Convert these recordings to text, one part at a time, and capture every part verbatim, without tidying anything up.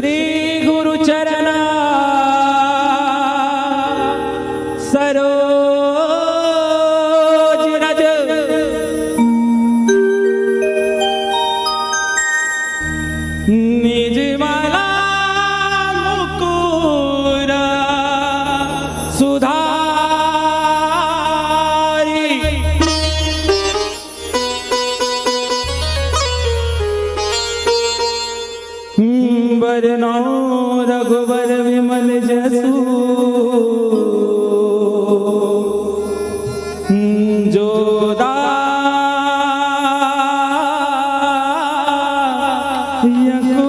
श्री गुरु चरण सरोज रज, निज माला मुकुर सुधारी। बरनउँ रघुबर विमल जसु, जो दायक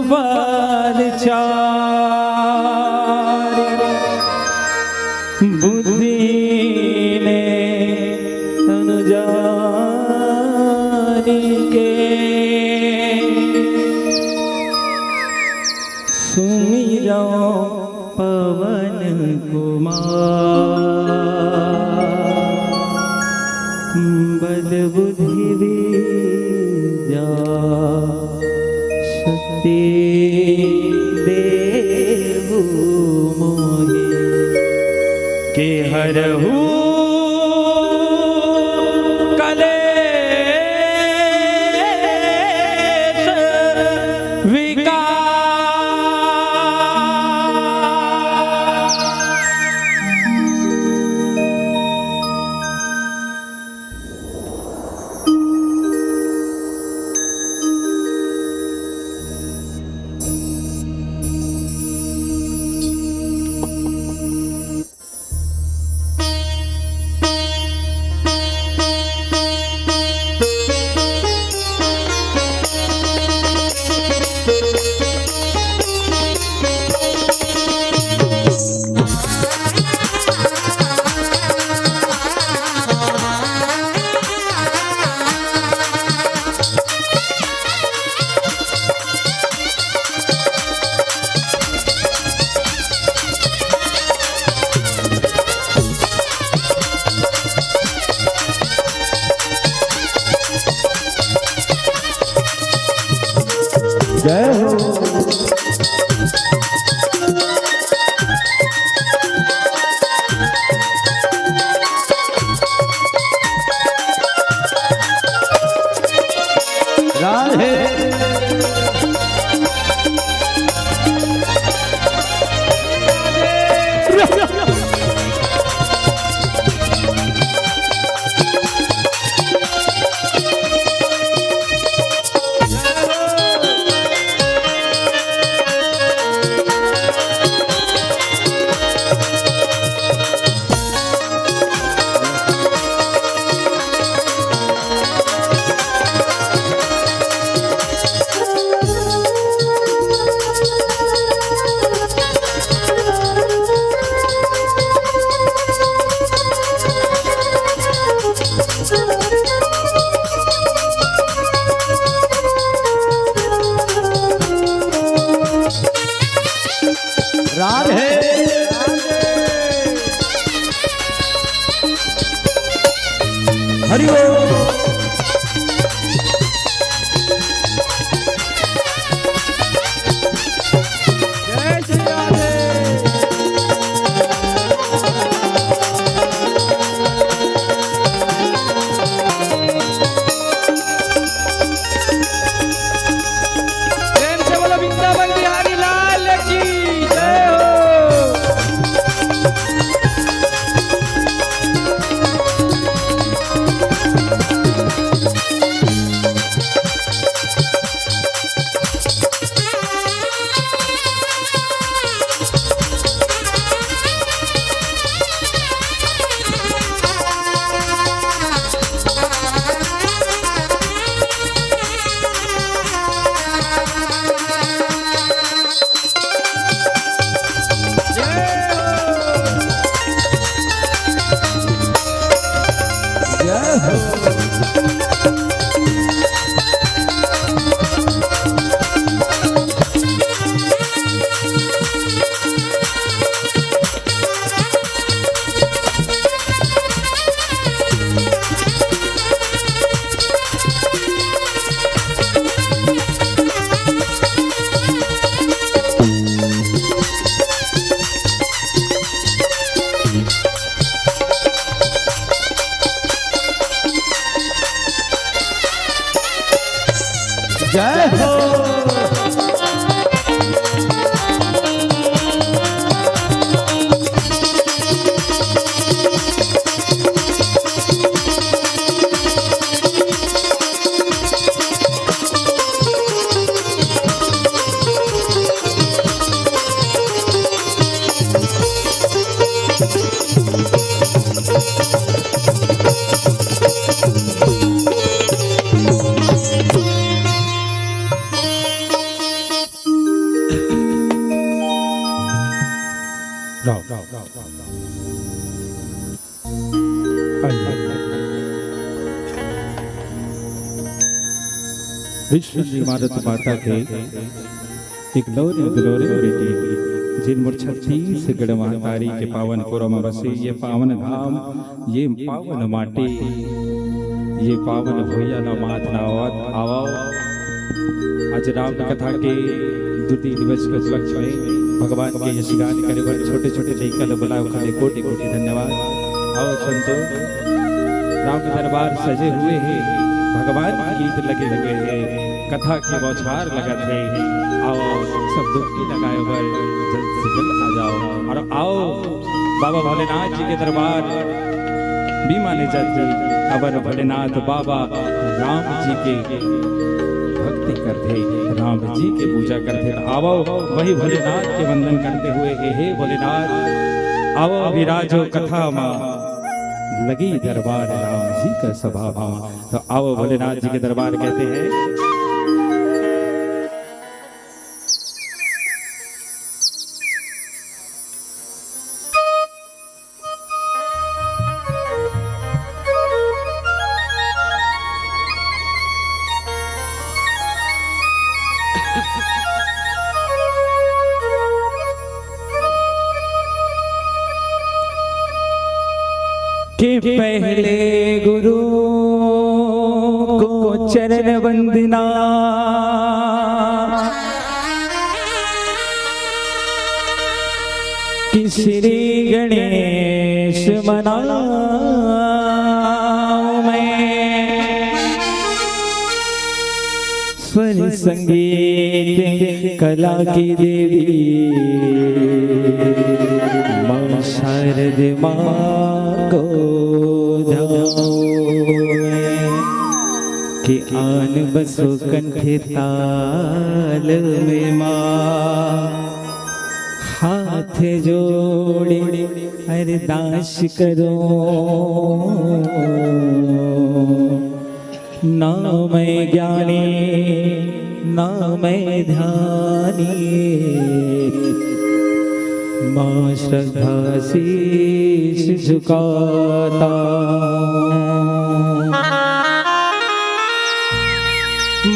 फल चारि। बुद्धि ने तनु जानिके, सुमिरउँ पवन कुमार। बल बुद्धि विद्या शक्ति देहु मोहि, के हरहु कलेश विकार। जय हो। राधे। जय हो। विश्व निर्माता माता के एक लौरी दुलौरी बेटी, जिन मोर छत्तीसगढ़ महतारी के पावन पुरवा म बसे ये पावन धाम, ये पावन माटी, ये पावन भुइयां ल माथ नवावत आवव। आज राम कथा के द्वितीय दिवस के उपलक्ष्य में भगवान के यशगान करे बर छोटे-छोटे लइका ल बुलाए, ओखर ले कोटि-कोटि धन्यवाद। अउ संतो, राम के दरबार सजे हुए हे, भगवान के गीत लगे हुए हे, कथा के बौछार लगत हे। अउ सब डुबकी लगाए बर जल्द से जल्द आ जाव अउ आओ बाबा भोलेनाथ जी के दरबार भी माने जाथे। अबर भोलेनाथ बाबा राम जी के भक्ति करथे, राम जी के पूजा करथे। त आवो वही भोलेनाथ के वंदन करते हुए, हे, हे भोलेनाथ, आवो विराजो कथा मा, लगी दरबार राम जी का सभा मा। तो आवो भोलेनाथ जी के दरबार कहते हैं। के पहले गुरु को चरण वंदना, कि श्री गणेश मनाऊं मैं। स्वर संगीत कला की देवी माँ शारद माँ को ध्याऊं मैं। कि आन बसो कंठ ताल में माँ, हाथ जोड़े अरदास करो। ना मैं ज्ञानी, ना मैं ध्यानी, माँ श्रद्धा शीश झुकाता।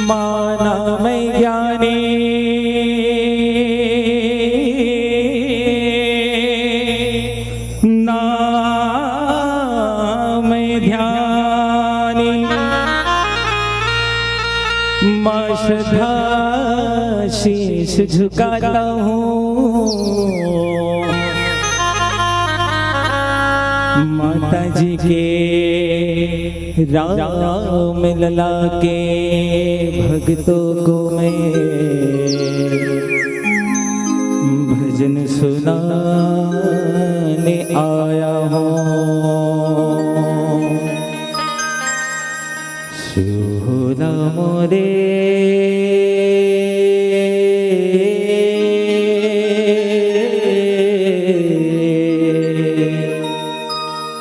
माँ ना मैं ज्ञानी, ना मैं ध्यानी, माँ श्रद्धा शीश झुकाता हूँ। माता जी के राम लला के भक्तों को मैं भजन सुनाने आया हूँ। सुहला मोरे।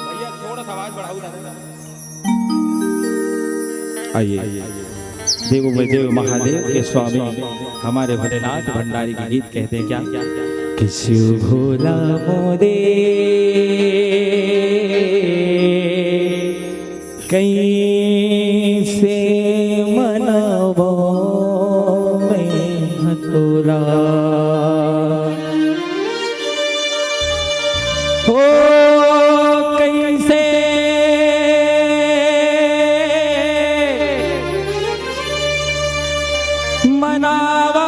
भैया, थोड़ा सा आवाज बढ़ाओ ना। आइए, देवो में देव महादेव के स्वामी हमारे भोलेनाथ भंडारी के गीत कहते हैं क्या? कि शिव भोला मोरे, कैसे मनावो मैं हतोरा। ओ कैसे मनावा।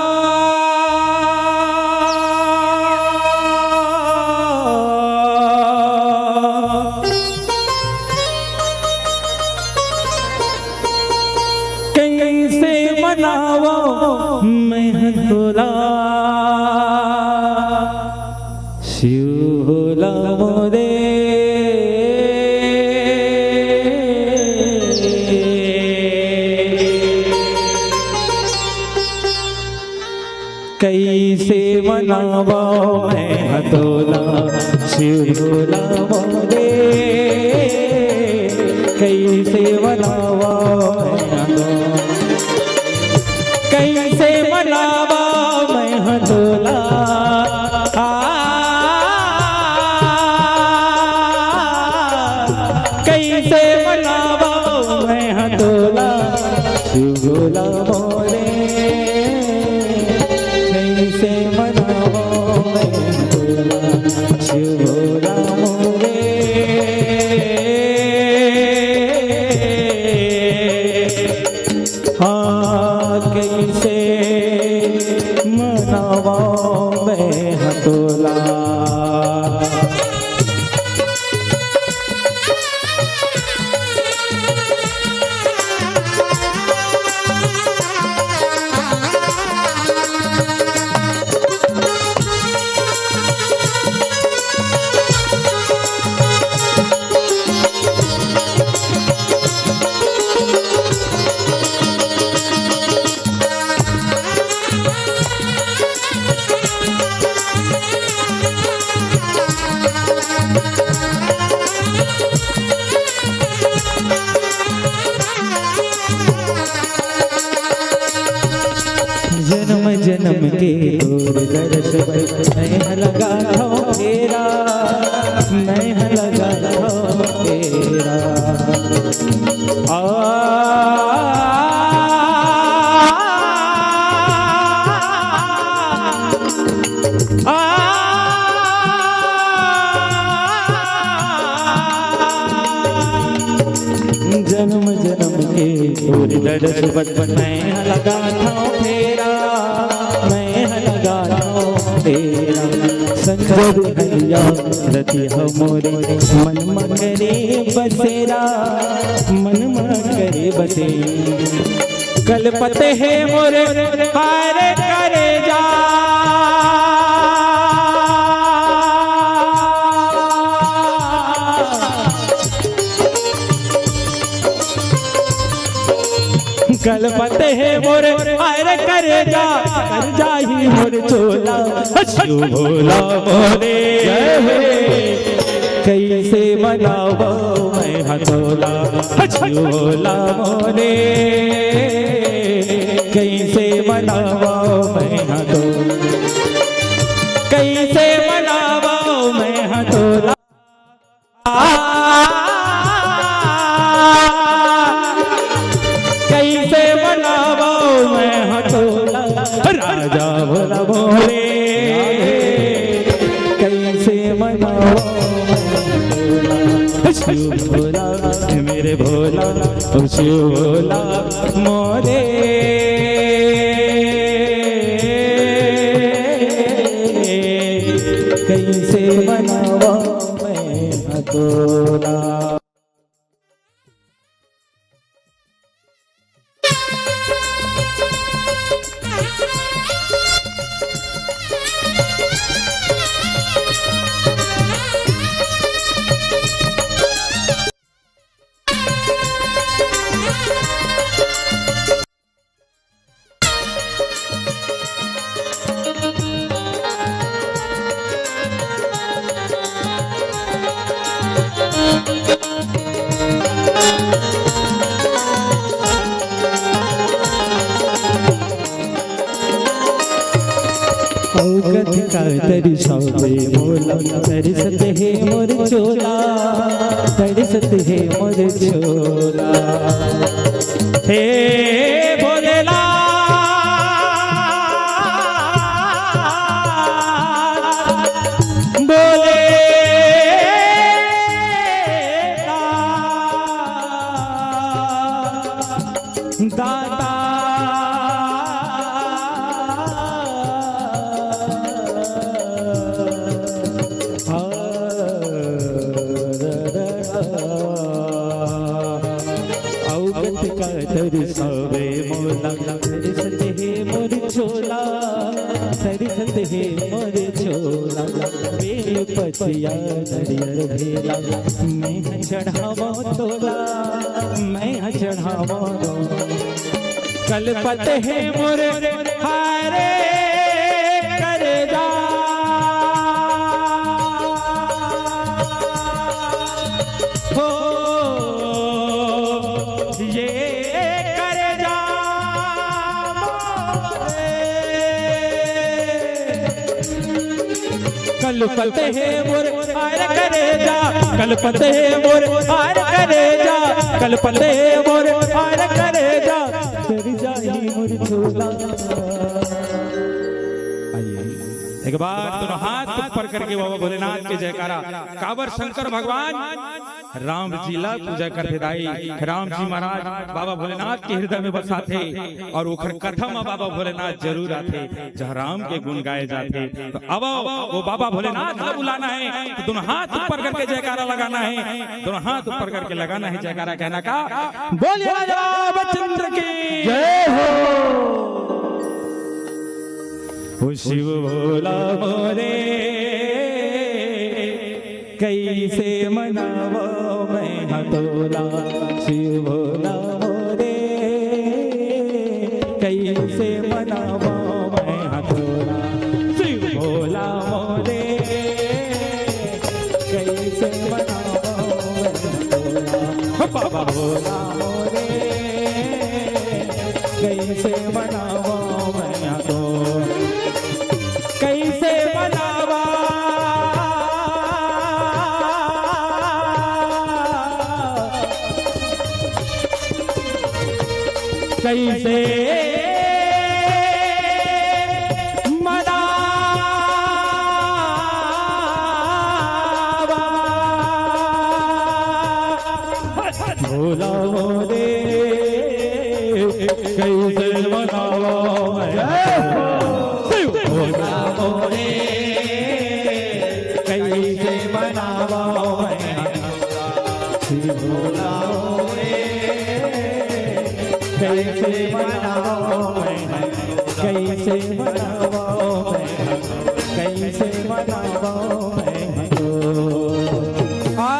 कैसे मनावो मैं ह तोला, शिव भोला मोरे। कइसे मनावो मैं ह तोला, शिव भोला मोरे। कइसे मनावो मैं ह तोला, कइसे मनावो मैं ह तोला। आ, कइसे मनावो मैं ह तोला, शिव भोला मोरे। कइसे मनावो मैं ह तोला, शिव भोला मोरे। हाँ, कइसे मनावो मैं ह तोला। जनम जनम के तोर दरस बर मैं ह लगाथों फेरा, मैं ह लगाथों फेरा। आ, आ, जनम जनम के तोर दरस बर मैं ह लगाथों फेरा, मैं ह लगाथों फेरा। संजोग हलिया रतिहा मोरे, मन म करे बसेरा, मन म करे बसेरा। कलपत हे मोरे हाय रे करेजा। कलपत हे मोरे हाय रे करेजा, करजा ही मोर चोला, शिव भोला मोरे। कइसे मनावो मैं ह तोला, शिव भोला मोरे। कइसे मनावो मैं ह तोला, कइसे मनावो मैं ह तोला। कइसे मनावो मैं ह तोला, राजा भोला मोरे। कइसे मनावो मैं ह तोला, शिव भोला, मेरे भोला, ओ शिव भोला मोरे। कइसे मनावो मैं ह तोला। अउ कतका तरसबे मोला, तरसत हे मोर चोला, तरसत हे मोर चोला। हे भोलेनाथ, भोलेनाथ। दाता। अउ कतका तरसबे मोला। तरसत हे मोर चोला, तरसत हे मोर चोला, बेल पतिया नरियर भेला, मैं ह चढ़ावों तोला, मैं ह चढ़ावों तोला। कलपत हे मोर हारे करेजा, हो ये करेजा मोरे। कलपत हे मोर हारे करेजा, कलपत हे मोर हारे करेजा, कलपत हे मोर हारे करेजा, करेजा ही मोर चोला। आइए, एक बार दोनों हाथ ऊपर करके बाबा भोलेनाथ के जयकारा। काबर शंकर भगवान राम जी ला पूजा करथे दाई। राम जी महाराज बाबा भोलेनाथ के हृदय में बसाथे और ओखर कथा म बाबा भोलेनाथ जरूर आथे, जहाँ राम के गुण गाए जाथे। तो अब वो बाबा भोलेनाथ ला बुलाना है, तो दोनों हाथ ऊपर करके जयकारा लगाना है, दोनों हाथ ऊपर करके लगाना है जयकारा, कहना का, बोलिए राजा रामचंद्र की जय हो। ओ शिव भोला मोरे, कइसे मनावों मैं ह तोला, शिव भोला मोरे, कइसे मनावों मैं ह तोला, शिव भोला मोरे, कइसे मनावों मैं ह तोला, बाबा भोला मोरे, कइसे मनावों मैं ह तोला, कइसे मनावों, कइसे मनावों, भोला मोरे, कइसे मनावों मैं, भोला मोरे, कइसे मनावों मैं, भोला मोरे, कइसे मनावों मैं, कइसे मनावों मैं, कइसे मनावों मैं। आ,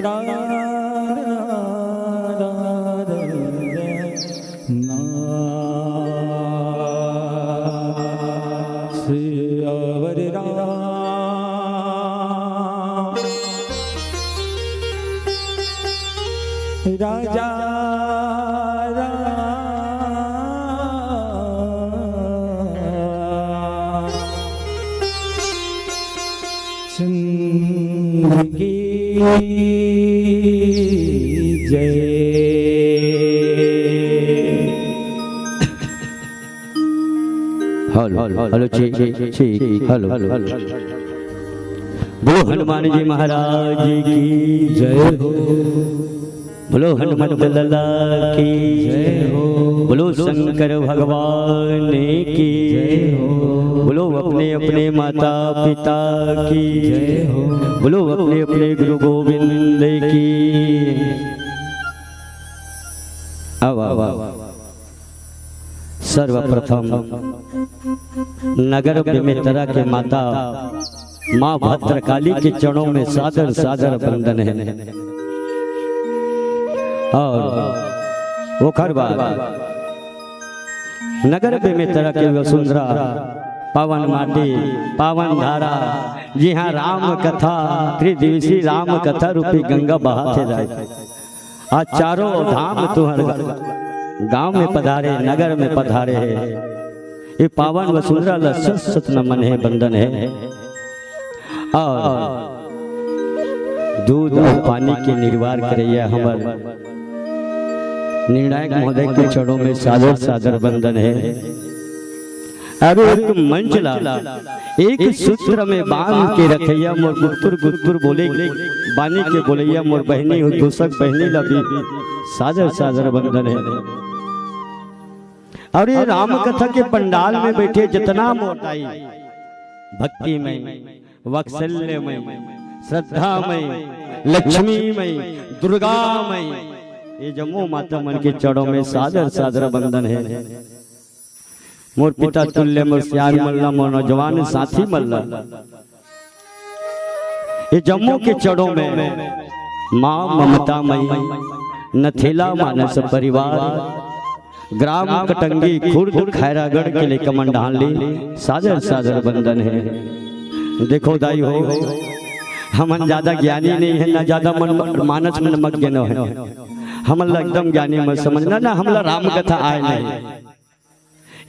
रा, रा, ना, सियावर राम। राजा रामचंद्र की जय। Hello, hello, check, check, check, hello. बोलो हनुमान जी महाराज की जय हो। बोलो हनुमत लला की जय हो। बोलो शंकर भगवान की जय हो। बोलो अपने अपने माता पिता की जय हो। बोलो अपने अपने गुरु गोविंद की। अब, अब, अब। सर्वप्रथम नगर बेमेतरा के माता माँ भद्रकाली के चरणों में सादर सादर वंदन है। और ओकर बाद नगर बेमेतरा के वसुंधरा, पावन माटी, पावन धारा, जिहाँ राम कथा, त्रिदिवसीय राम कथा रूपी गंगा बहाथे जाए। आज चारों धाम तुहर गांव में पधारे, नगर में पधारे हे। ये पावन वसुंधरा ला सत सत नमन हे, वंदन हे। और दूध और पानी के निर्वाह करइया हमर निर्णायक महोदय के चरणों में सादर सादर वंदन हे। अरे एक मंच ला एक सूत्र में बांध के रखइया मोर गुत्तुर गुत्तुर बोले बानी के बोलइया मोर बहिनी हो, दूसक बहिनी ला भी सादर सादर वंदन हे। और ये राम कथा के पंडाल में बैठे जितना मोर दाई भक्ति में वात्सल्यमय, श्रद्धामय, लक्ष्मीमय, दुर्गामय, ये जम्मो माता मन के चरणों में सादर सादर वंदन है। मोर पिता तुल्य, मोर सियान मन ला, मोर नौजवान साथी मन ला, ये जम्मो के चरणों में माँ ममता मई, नथेला मानस परिवार, ग्राम कटंगी, खुर्द खैरागढ़ के लेकर मंडाली, सादर सादर वंदन है। देखो दाई हो, हमन ज्यादा ज्ञानी नहीं है, ना ज्यादा मन, मानस में मग्न है। हमन ला एकदम ज्ञानी मत समझना, ना हमला राम कथा आए नहीं।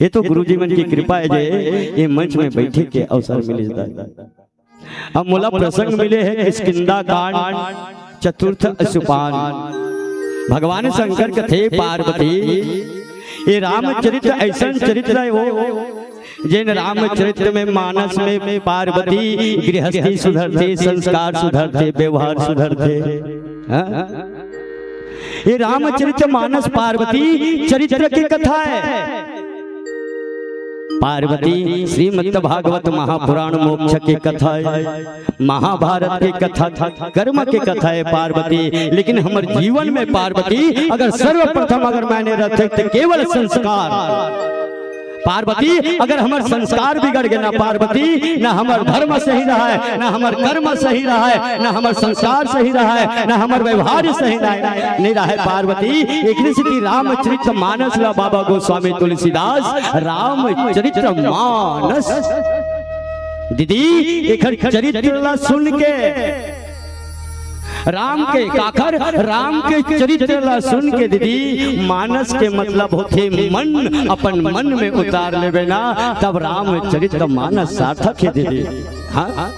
ये तो गुरुजी मन की कृपा है जे ये मंच में बैठे के अवसर मिले दाई। अब मोला प्रसंग मिले है किष्किंधा कांड चतुर्थ सोपान। भगवान शंकर कथे पार्वती, ये रामचरित्र ऐसन चरित्र है वो, जेन रामचरित्र में मानस में पार्वती गृहस्थी सुधरथे, संस्कार सुधरथे, व्यवहार सुधरथे। हाँ? ये रामचरित मानस पार्वती चरित्र के कथा है। पार्वती श्रीमद् भागवत महापुराण मोक्ष के कथा है, महाभारत के कथा, कर्म के कथा है पार्वती। लेकिन हमर जीवन में पार्वती अगर सर्वप्रथम अगर मायने रखथे तो केवल संस्कार। पार्वती, अगर हमर संस्कार बिगड़ गे ना पार्वती, ना हमर धर्म सही रहा है, ना हमर कर्म सही रहा है, ना हमर संस्कार सही रहा है, ना हमर व्यवहार सही रहा है, नहीं रहा है पार्वती। एकरे सेती रामचरित मानस ला बाबा गोस्वामी तुलसीदास रामचरित मानस। दीदी, एकर चरित्र ला सुन के राम के काखर, राम के चरित्र ला सुन के दीदी, मानस के मतलब होथे मन, अपन मन में उतार लेबे ना, तब रामचरित मानस सार्थक है दीदी। हाँ,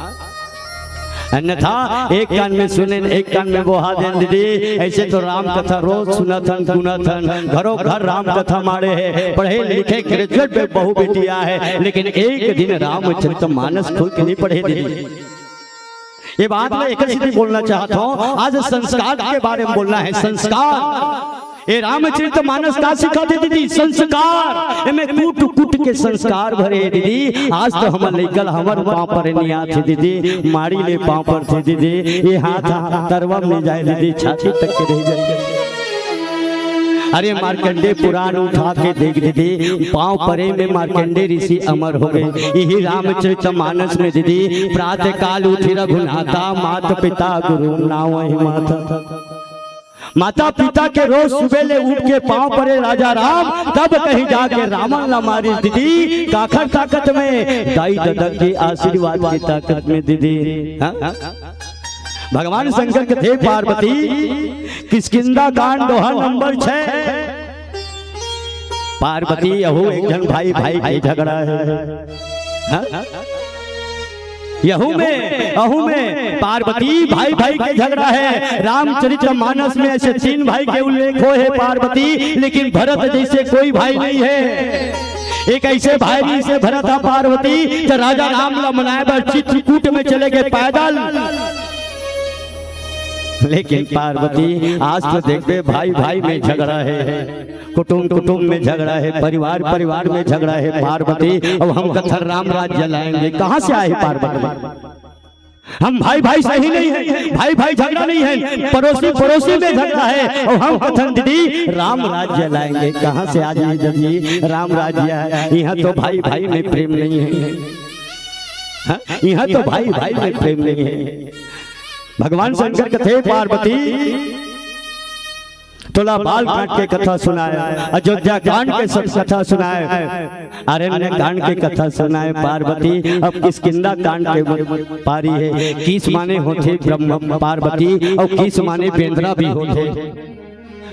अन्यथा एक कान में सुनेन, एक कान में बोहा देन दीदी। ऐसे तो राम कथा रोज सुनत हन, गुनत हन, घरों घर राम कथा माड़े है, पढ़े लिखे ग्रेजुएट में बहू बेटी आए है, लेकिन एक दिन रामचरित मानस खोल के नहीं पढ़े दीदी। ये बात मैं एक ही बोलना चाहता हूँ, आज संस्कार के बारे में बोलना है। संस्कार, ये रामचरित मानस का सिखाथे दीदी? संस्कार, एमे कूट कूट के संस्कार भरे हे दीदी। आज तो हमर लइका ल हमर पाँव परे नहीं आथे दीदी, माड़ी ले पाँव परथे दीदी। ये हाथ तरवा में जाए दीदी, छाती तक के रह जाए। अरे मार्कंडे पुराण उठा के देख दीदी, पाँव परे में मार्कंडे ऋषि अमर हो गए। यही रामचरित मानस में दीदी, प्रातः काल उठी रघुनाथा, मात पिता गुरु नावहि माथा। माता पिता के रोज सुबह ले उठ के पाँव परे राजा राम, तब कहीं जाके रावण ला मारिस दीदी। काखर ताकत में? दाई ददा के आशीर्वाद की ताकत में दीदी। हाँ? भगवान शंकर कथे पार्वती, किष्किंधा कांड दोहा नंबर छह। पार्वती, यहू एक झन भाई भाई के झगड़ा है। हाँ? यहू में, अहू में पार्वती भाई भाई के झगड़ा है। रामचरित मानस में ऐसे तीन भाई के उल्लेख होय हे पार्वती, लेकिन भरत जैसे कोई भाई नहीं है। एक ऐसे भाई नहीं से भरत हा पार्वती, तो राजा राम ला मनाए बर चित्रकूट में चले गए पैदल। लेकिन पार्वती, आज तो देखबे, भाई भाई में झगड़ा है, कुटुंब कुटुंब में झगड़ा है, परिवार परिवार में झगड़ा है। पार्वती, अब हम कथन राम राज्य लाएंगे, कहाँ से आए पार्वती? हम भाई भाई सही नहीं है, भाई भाई झगड़ा नहीं है, पड़ोसी पड़ोसी में झगड़ा है, और हम कथन दीदी राम राज्य लाएंगे। कहाँ से आ जाए जब ये राम राज्य है? यहाँ तो भाई भाई में प्रेम नहीं है। हाँ? यहाँ तो भाई भाई में प्रेम नहीं है। भगवान शंकर कथे पार्वती, तोला बाल कांड के कथा सुनाए, अयोध्या कांड के सब कथा सुनाए, अरण्य कांड के कथा सुनाए पार्वती। अब किष्किंधा कांड के पारी है। किस माने होथे ब्रह्म पार्वती, और किस माने बेंदरा भी होथे।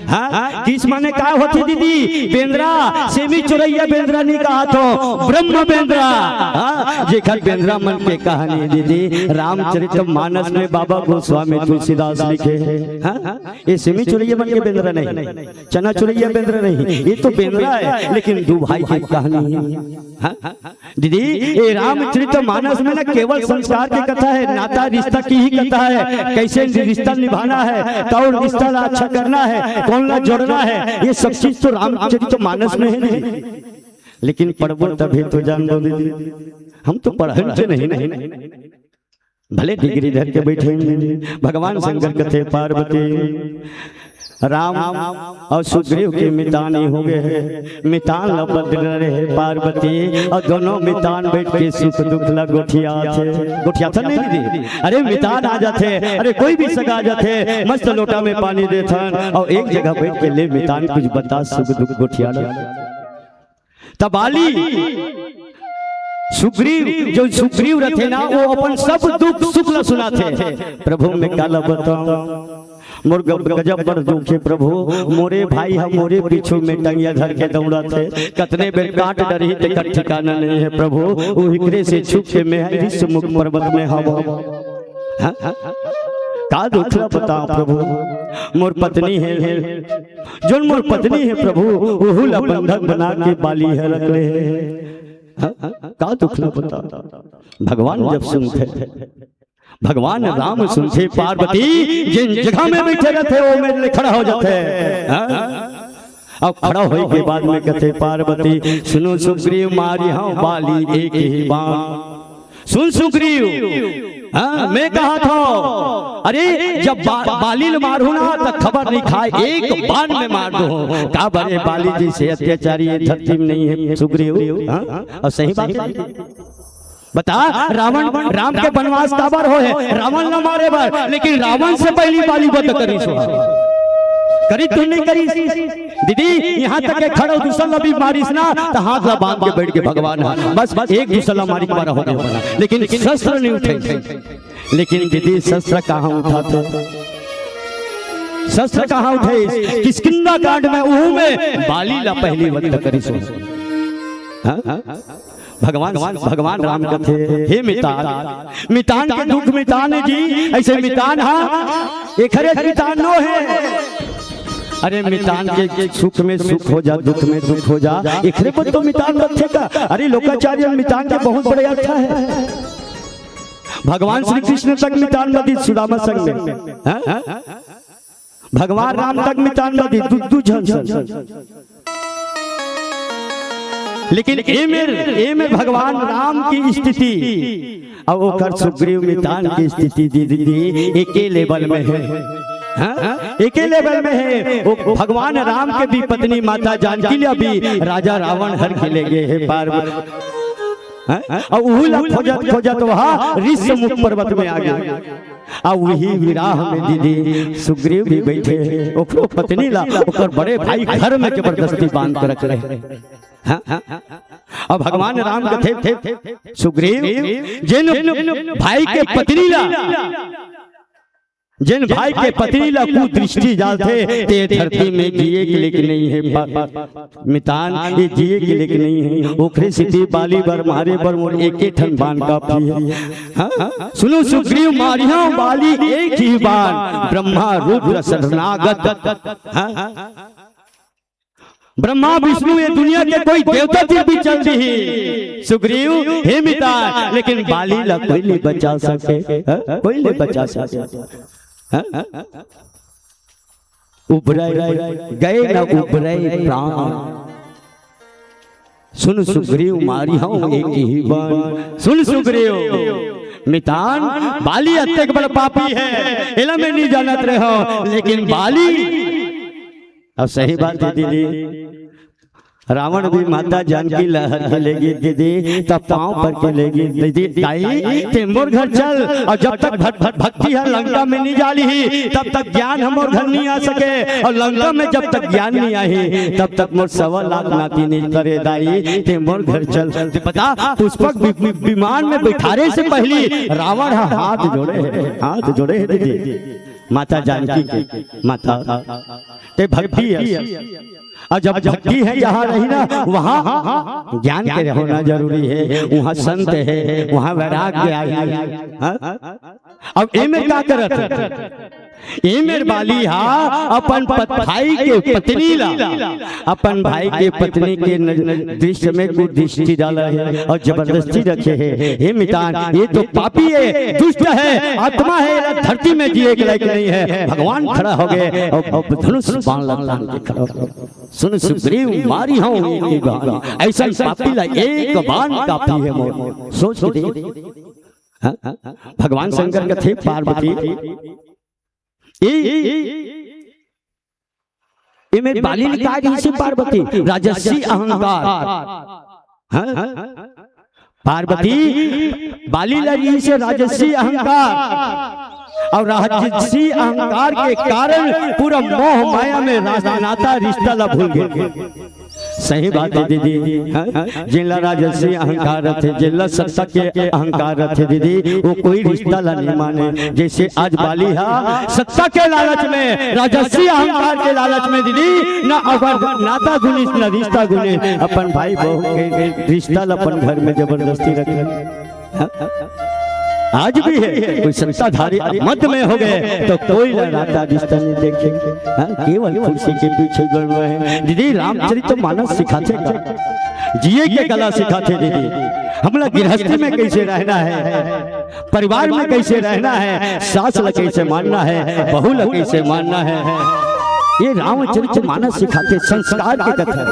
हाँ, किस माने का होथे दीदी? बेंदरा, सेमी चुरैया बेंदरा नहीं कहा तो ब्रह्म बेंदरा। हाँ, जेखर बेंदरा मन के कहानी दीदी, रामचरित मानस में बाबा गोस्वामी तुलसीदास लिखे। हाँ, ये सेमी चुरैया मन के बेंदरा नहीं, चना चुरैया बेंदरा नहीं, ये तो बेंदरा है, लेकिन दू भाई की कहानी है। हाँ? दीदी, ये रामचरित मानस में न केवल संस्कार की कथा है, नाता रिश्ता की ही कथा है, कैसे रिश्ता निभाना है, कौन रिश्ता ला अच्छा करना है, कौन ला जोड़ना है, ये सब चीज तो रामचरित मानस में है दीदी। लेकिन पढ़बो तभी तो जानबो दीदी, हम तो पढ़न से नहीं, नहीं। भले डिग्री धर के बैठे हैं, भगवान शंकर कथे पार्वती, राम अउ सुग्रीव के मितान ही हो गए हे, मितान ला बदल रहे हे पार्वती, अउ दोनों मितान बैठ के सुख दुख ला गोठियाथे, गोठियाथन नहीं दीदी? अरे मितान आ जाथे, अरे कोई भी सगा आ जाथे, मस्त लोटा में पानी देथन, अउ एक जगह बैठ के ले मितान कुछ बता सुख दुख गोठिया ला। त बाली सुग्रीव, जो सुग्रीव रथे ना, वो अपन सब दुख सुख ला सुनाथे। प्रभु मैं काला बताऊं, मोर ग-, गजब बड़ दुख हे प्रभु, मोरे भाई ह मोरे पीछू में टंगिया धर के दौड़त हे, कतने बेर काट डरही तेकर ठिकाना नहीं हे प्रभु, उहिकरे से छुप के मैं ऋषमुख पर्वत में हवं। हाँ? का दुख ला बताओ प्रभु, मोर पत्नी हे, जोन मोर पत्नी हे प्रभु, ओहू ला बंधक बना के बाली ह रख ले हे। हाँ? का दुख ला बताओ, भगवान जब सुनथे, भगवान राम सुनथे पार्वती, जिन जगह में बैठे रथे, वो मेरे लिए खड़ा हो जाथे। हाँ? अब खड़ा होए के बाद में कथे पार्वती, सुनो सुग्रीव, मारिहंव बाली एक ही बाण। सुन सुग्रीव, हाँ, मैं कहा था, अरे जब बा-, बाली ल मारहूं ना, त खबर नहीं खाए, एक बाण में मार दूं। का बरे बाली जइसे अत्याचारी ये धरती में नहीं हे सुग्रीव, हाँ? अउ सही बात हे। बता, रावण राम के बनवास काबर होहे? रावण ला मारे बर, लेकिन रावण से पहिली बाली वध करिस हो। करिस तो नहीं करिस? दीदी, यहाँ तक के खड़ो दूसर ला भी मारिस ना, त हाथ ला बांध के बैठ गे भगवान ह। बस, बस एक दूसर ला मारी के मारा हो गया, लेकिन शस्त्र नहीं उठे। लेकिन दीदी, शस्त्र कहाँ उठाथे? शस्त्र कहाँ उठे? किष्किंधा कांड में, उहू में बाली ला पहिली वध करिस हो। हाँ? भगवान, भगवान राम कथे, हे मितान, मितान के दुख मितान जी, अइसे मितान हा, एखरे मितान नो हे। अरे मितान के सुख में सुख हो जा, दुख में दुख हो जा, एखरे बर तो मितान रथे का। अरे लोकाचार्य, मितान के बहुत बड़े अर्थ हे। भगवान श्री कृष्ण तक मितान बदिस सुदामा संग में, हाँ? भगवान राम तक मितान बदिस दू, दू झन संग। लेकिन ए मेर, ए मेर भगवान राम की स्थिति अउ ओकर सुग्रीव मितान की स्थिति दीदी, एके level में हे। हाँ? एके level में हे। वो भगवान राम के भी पत्नी माता जानकी ला भी राजा रावण हर के ले गे हे पार्वती। हाँ? अउ उहू ला खोजत खोजत वहाँ ऋषमुख पर्वत में आ गे। अउ उही विराह में दीदी सुग्रीव भी बैठे हे, ओकरो पत्नी ला ओकर बड़े भाई घर में जबरदस्ती बांध के रख ले हे। हाँ? अउ भगवान राम कथे, सुग्रीव, जेन भाई के पत्नी ला, जेन भाई के पत्नी ला कुदृष्टि डालथे, ते धरती में जिए के लेक नहीं हे पा-, मितान, ये जिए के लेक नहीं हे। ओखरे सेती बाली बर मारे बर मोर एके ठन बान काफी हे। हाँ? सुनो सुग्रीव, मारिहंव बाली एक ही बान, ब्रह्मा रुद्र सरनागत। हाँ? ब्रह्मा विष्णु ये दुनिया के कोई देवता तीर भी चल दिही सुग्रीव, हे मितान, लेकिन बाली ला कोई नहीं बचा सके। हाँ? कोई नहीं बचा सके। हाँ? उबरे गए न उबरे प्राण। सुन सुग्रीव, मारिहंव एक ही बान। सुन सुग्रीव, मितान, बाली अतेक बड़ पापी हे, एला मैं नहीं जानत रहेंव, लेकिन बाली अउ सही बात हे दीदी, रावण भी माता जानकी ला हर के लेगे दीदी, तब पाँव पर के लेगे दीदी, दाई, ते मोर घर चल, अउ जब तक भट-, भट-, भक्ति ह लंका में नहीं जालिही, तब तक ज्ञान ह मोर घर नहीं आ सके, अउ लंका में जब तक ज्ञान नहीं आही, तब तक मोर सवा लाख नाती नहीं करे दाई, ते मोर घर चल। ते बता, पुष्पक वि-, वि-, विमान में बैठारे से पहिली रावण ह हाथ जोड़े हे, हाथ जोड़े हे दीदी, माता जानकी के, माता ते भक्ति हे। अउ जब भक्ति हे जहाँ रही ना, वहाँ ज्ञान के होना जरूरी हे, वहाँ संत हे, वहाँ वैराग्य आही। हाँ? अब ए मेर का करत हे? ए मेर बाली हा अपन पत-, भाई के पत्नी ला, अपन भाई के पत्नी के नज-, दृष्टि में कुदृष्टि डाला हे अउ जबरदस्ती रखे हे। हे मितान, ये तो पापी हे, दुष्ट हे, आत्मा हे, एला धरती में जिए के लायक नहीं हे। भगवान खड़ा हो गे अउ, अउ धनुष बाण ला तान के खड़ा हो गे। सुन सुग्रीव, मारिहंव एक ही बान, अइसन पापी ला एक बान काफी हे मोर। सोच के देख, हाँ? भगवान शंकर कथे पार्वती, ए, ए, ए, ए मेरे बाली लिखा रही से पार्वती, राजसी अहंकार। हाँ? पार्वती बाली ला रही से राजसी अहंकार, और राजसी अहंकार के कारण पूरा मोह माया में राज-, नाता रिश्ता ला भूल गए। सही बात है दीदी, हाँ? जेला राजसी अहंकार रथे, जेला सत्ता के अहंकार रथे दीदी, वो कोई रिश्ता ला नहीं माने। जैसे आज बाली हा सत्ता के लालच में, राजसी अहंकार के लालच में दीदी, ना अपन नाता गुनिस, ना रिश्ता गुनिस, अपन भाई बहू के रिश्ता ला अपन घर में जबरदस्ती रखे। हाँ? आज भी है, कोई सत्ताधारी मत में हो गए तो कोई ला नाता रिश्ता नहीं देखे। हाँ? केवल कुर्सी के पीछे दौड़ रहे हैं। दीदी, रामचरित मानस सिखाथे का, जिए के कला सिखाथे दीदी, हमला गृहस्थी में कैसे रहना है, परिवार में कैसे रहना है, सास ला कैसे मानना है, बहू ला कैसे मानना है। ये रामचरित मानस सिखाथे, संस्कार के कथा है।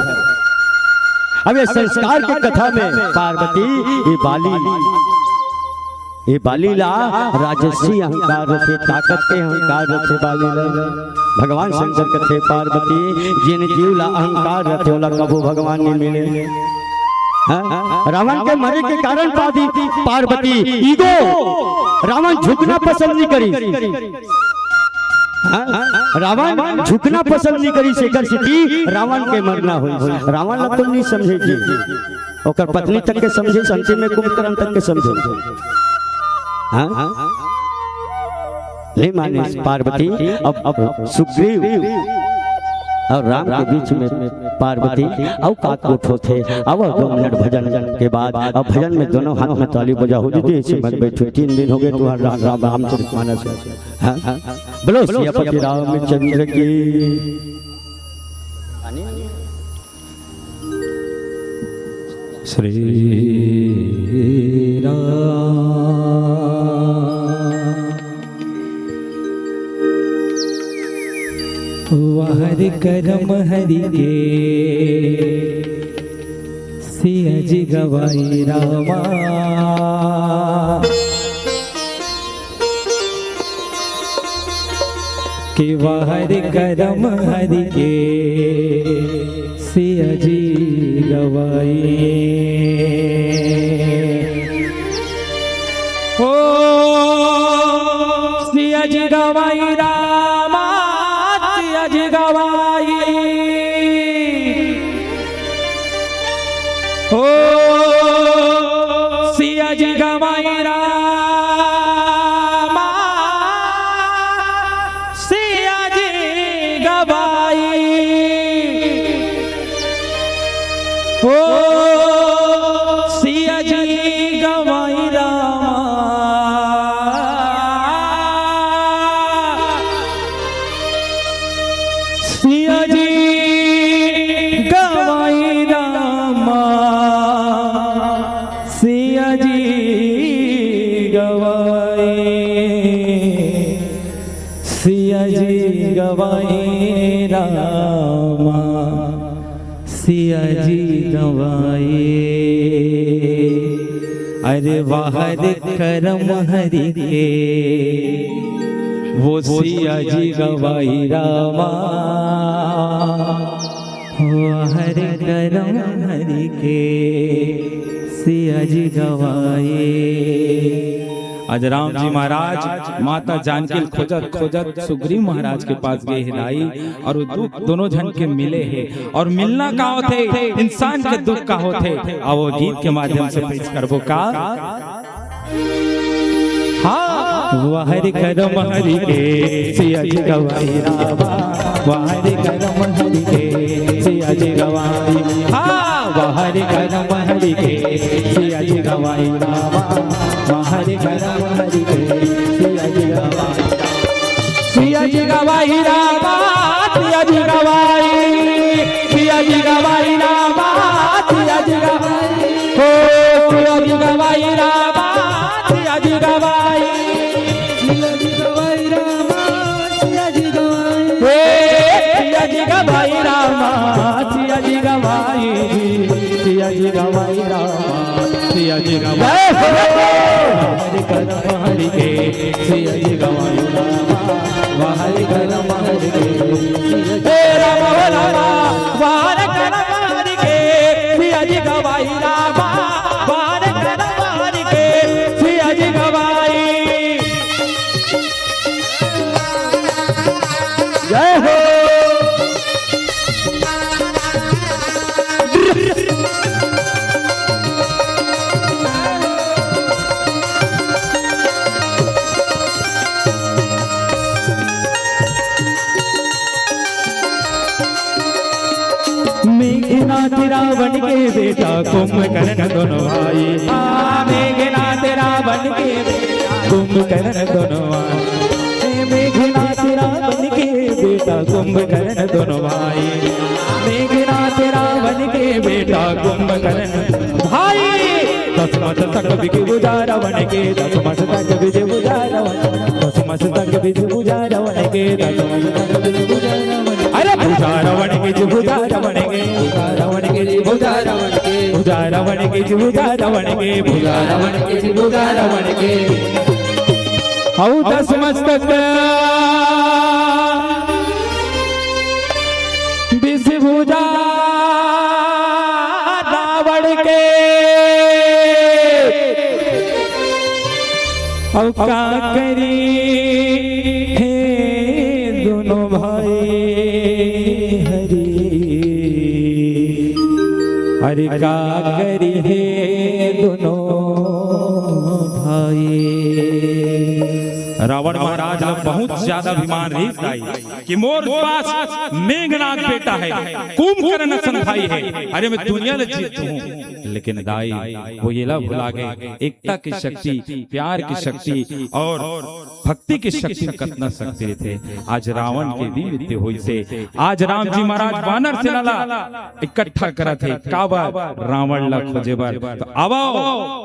अब ये संस्कार के कथा में पार्वती, ये बाली, ये बाली ला राजसी अहंकार रथे, ताकत के अहंकार रथे बाली ला। भगवान शंकर कथे पार्वती, जेन जीव ला अहंकार रथे, ओला कभू भगवान नहीं मिले। हाँ? रावण के मरे के कारण पादी-, पार्वती, ईगो, रावण झुकना पसंद नहीं करी। हाँ? रावण झुकना पसंद नहीं करी, सेकर सेती रावण के मरना होई। रावण ला कोई नहीं समझे जी, ओकर पत्नी तक के समझे, अंतिम में कुंभकर्ण तक के समझे। हाँ? नहीं माने पार्वती। अब, अब सुग्रीव और राम के बीच में पार्वती अउ का कोठ होथे। अब दो मिनट भजन के बाद, अब भजन में दोनों हाथ में ताली बजाहू दीदी, ऐसे मत बैठो, तीन दिन हो गए तुम्हारा राम, राम, रामचरित मानस। हाँ? बोलो सियापति रामचंद्र की। श्री राम। वहर करम हरि के, सिया जी गवाई रामा। कि वहर करम हरि के, सिया जी गवाई। ओ सिया जी गवाई रामा, सिया जी गवाई। ओ सिया जी गवाई रामा, सिया जी गवाई। ओ सिया जी गवाई रामा, सिया जी गवाई रामा, सिया जी गवाई, सिया जी गवाई रामा, सिया जी गवाई। अरे वहर करम हरि के, वो सिया जी गवाई रामा। वहर करम हरि के, सिया जी गवाई। आज राम जी महाराज माता जानकी ल खोजत खोजत सुग्रीव महाराज के पास गए हे दाई, और वो दू-, दोनों झन के मिले हे। और मिलना का होथे? इंसान के दुख का होथे। अब वो गीत के माध्यम से पेश करबो का। हाँ। वहर करम हरि के, सिया जी गवाई रामा। वहर करम हरि के, सिया जी गवाई। हाँ। वहर करम हरि के, सिया जी गवाई रामा। वहर करम हरि के, सिया जी गवाई। सिया जी गवाई रामा, सिया जी गवाई। सिया जी गवाई रामा, सिया जी गवाई। ओ सिया जी गवाई रामा, सिया जी गवाई। सिया जी गवाई रामा, सिया जी गवाई। ए सिया जी गवाई रामा, सिया जी गवाई। सिया जी गवाई रामा, सिया जी गवाई। जय हो। जय हो। मेघनाथ रावण के बेटा कुंभकर्ण दोनों भाई। हाँ, मेघनाथ रावण के बेटा कुंभकर्ण दोनों भाई। हे मेघनाथ रावण के बेटा कुंभकर्ण दोनों भाई। मेघनाथ रावण के बेटा कुंभकर्ण भाई। दस मस्तक विष भुजा रावण के, दस मस्तक विष भुजा रावण, दस मस्तक विष भुजा रावण के, दस मस्तक विष भुजा रावण। अरे भुजा रावण के, भुजा रावण के, भुजा रावण के, भुजा रावण के, भुजा रावण के, भुजा रावण के, भुजा रावण के। हऊ दस मस्तक विष भुजा रावण के। अब का करी हे दोनों भाई हरी, अरे का करी हे दोनों भाई। रावण महाराज ला बहुत ज्यादा अभिमान रहिस दाई कि मोर पास मेघनाथ बेटा हे, कुंभकर्ण असन भाई हे, अरे मैं दुनिया ला जीत हूँ। लेकिन दाई वो येला भुला गे, एकता की शक्ति, प्यार की शक्ति और भक्ति की शक्ति में कतना शक्ति रहिथे। आज रावण के भी मृत्यु होइसे। आज राम जी महाराज वानर सेना ला इकट्ठा करत हे, काबर? रावण ला खोजे बर। तो आवव,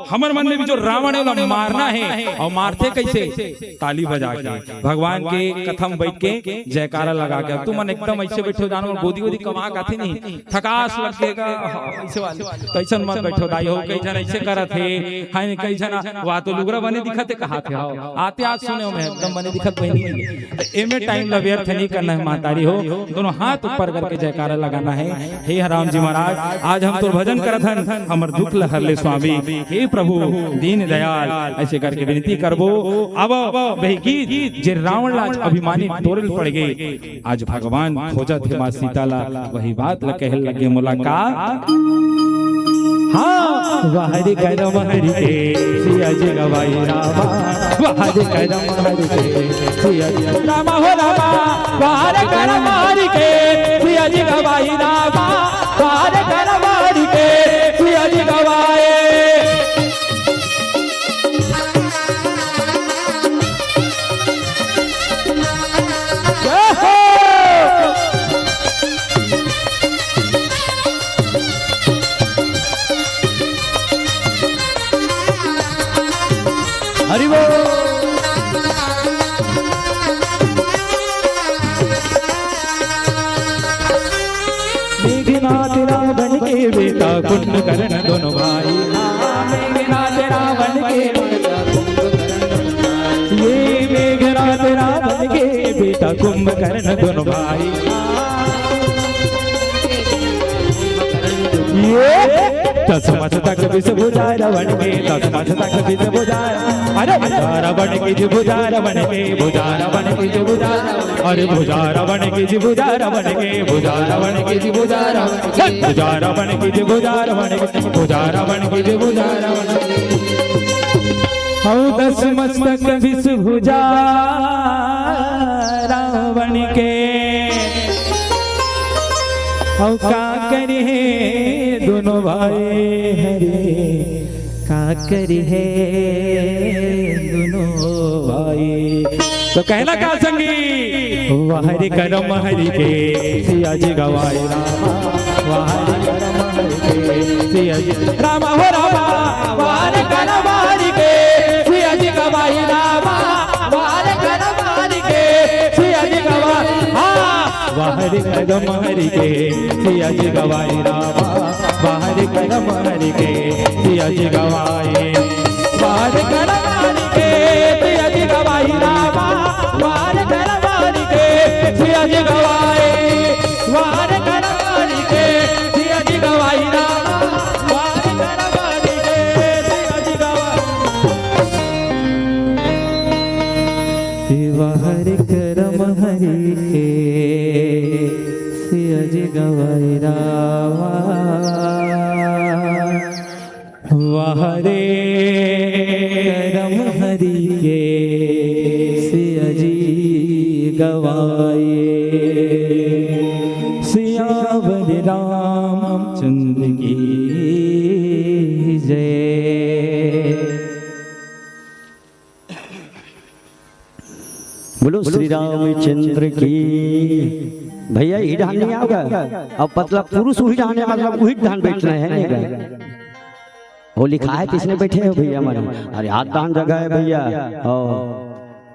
हमर मन में भी जो रावण हे, ओला मारना हे। और मारथे कइसे? ताली बजा के, भगवान के कथा में बइठ के, जयकारा लगा के। तुमन एकदम अइसे बइठे हो, जानो गोदी गोदी कमा के आथे नहीं, थकास लग जाएगा, हाँ, अइसे वाले। तो अइसन मत बइठो दाई हो, कई झन अइसे करत हे, हाँ, कई झन, "वाह, तो लुगरा बने दिखत हे," कहाथे हो। आते आज सुने हो मैं, एकदम बने दिखत बहिनी। तो एमे टाइम ला व्यर्थ नहीं करना हे महतारी हो, दोनों हाथ ऊपर करके जयकारा लगाना हे। हे राम जी महाराज, आज हम तोर भजन करत हन, हमर दुख ल हर ले स्वामी। हे प्रभु दीन दयाल, अइसे करके विनती करबो। अब वही गीत जे रावण ला आज अभिमानी टोरे ल पड़ गे, आज भगवान खोजत हे माँ सीता ला, वही बात ला कहे लगे मोला का। हाँ, वाह रे करम हरि के सिया जी गवाई रामा, वाह रे करम हरि के सिया जी रामा हो रामा, वाह रे करम हरि के सिया जी गवाई रामा, वाह रे करम हरि के सिया जी गवाए। जय हो। हरि बोल। मेघनाथ रावण के बेटा कुंभकर्ण दोनों भाई। मेघनाथ रावण के बेटा कुंभकर्ण दोनों भाई। ये मेघनाथ रावण के बेटा कुंभकर्ण दोनों भाई। ये दस मस्तक विष भुजा रावण के, दस मस्तक विष भुजा। अरे भुजा रावण की जी, भुजा रावण के, भुजा रावण की जी, भुजा रावण। अरे भुजा रावण की जी, भुजा रावण के, भुजा रावण की जी, भुजा रावण के, भुजा रावण की जी, भुजा रावण के, भुजा रावण की जी, भुजा रावण के। हऊ दस मस्तक विष भुजा रावण के। हऊ का करिहे दोनों भाई हरे, का करिहे दोनों भाई। तो कहना का संगी, वाह रे करम हरि के सिया जी गवाए रामा, वाह रे करम हरि के सिया जी रामा हो रामा, वाह रे करम हरि के सिया जी गवाए रामा, वाह रे करम हरि के सिया जी गवाए। हाँ, वाह रे करम हरि के सिया जी गवाए रामा, वाह रे करम हरि के सिया जी गवाए। वाह रे करम हरि के सिया जी गवाए रामा, वाह रे करम हरि के सिया जी गवाए। वाह रे करम हरि के सिया जी गवाए रामा, वाह रे करम हरि के सिया जी गवाए। वाह रे करम हरि के, सिया जी गवाए रावा। वाह रे करम हरि के, सिया जी गवाए। सियावर रामचंद्र की जय। बोलो श्री रामचंद्र की। भैया, इही डाहन नहीं आओगा? अब मतलब पुरुष उही डाहन है, मतलब उही डाहन बैठना है, नहीं गा? वो लिखा है, किसने बैठे हो भैया हमारे? अरे, हाथ डाहन जगह है भैया। ओ,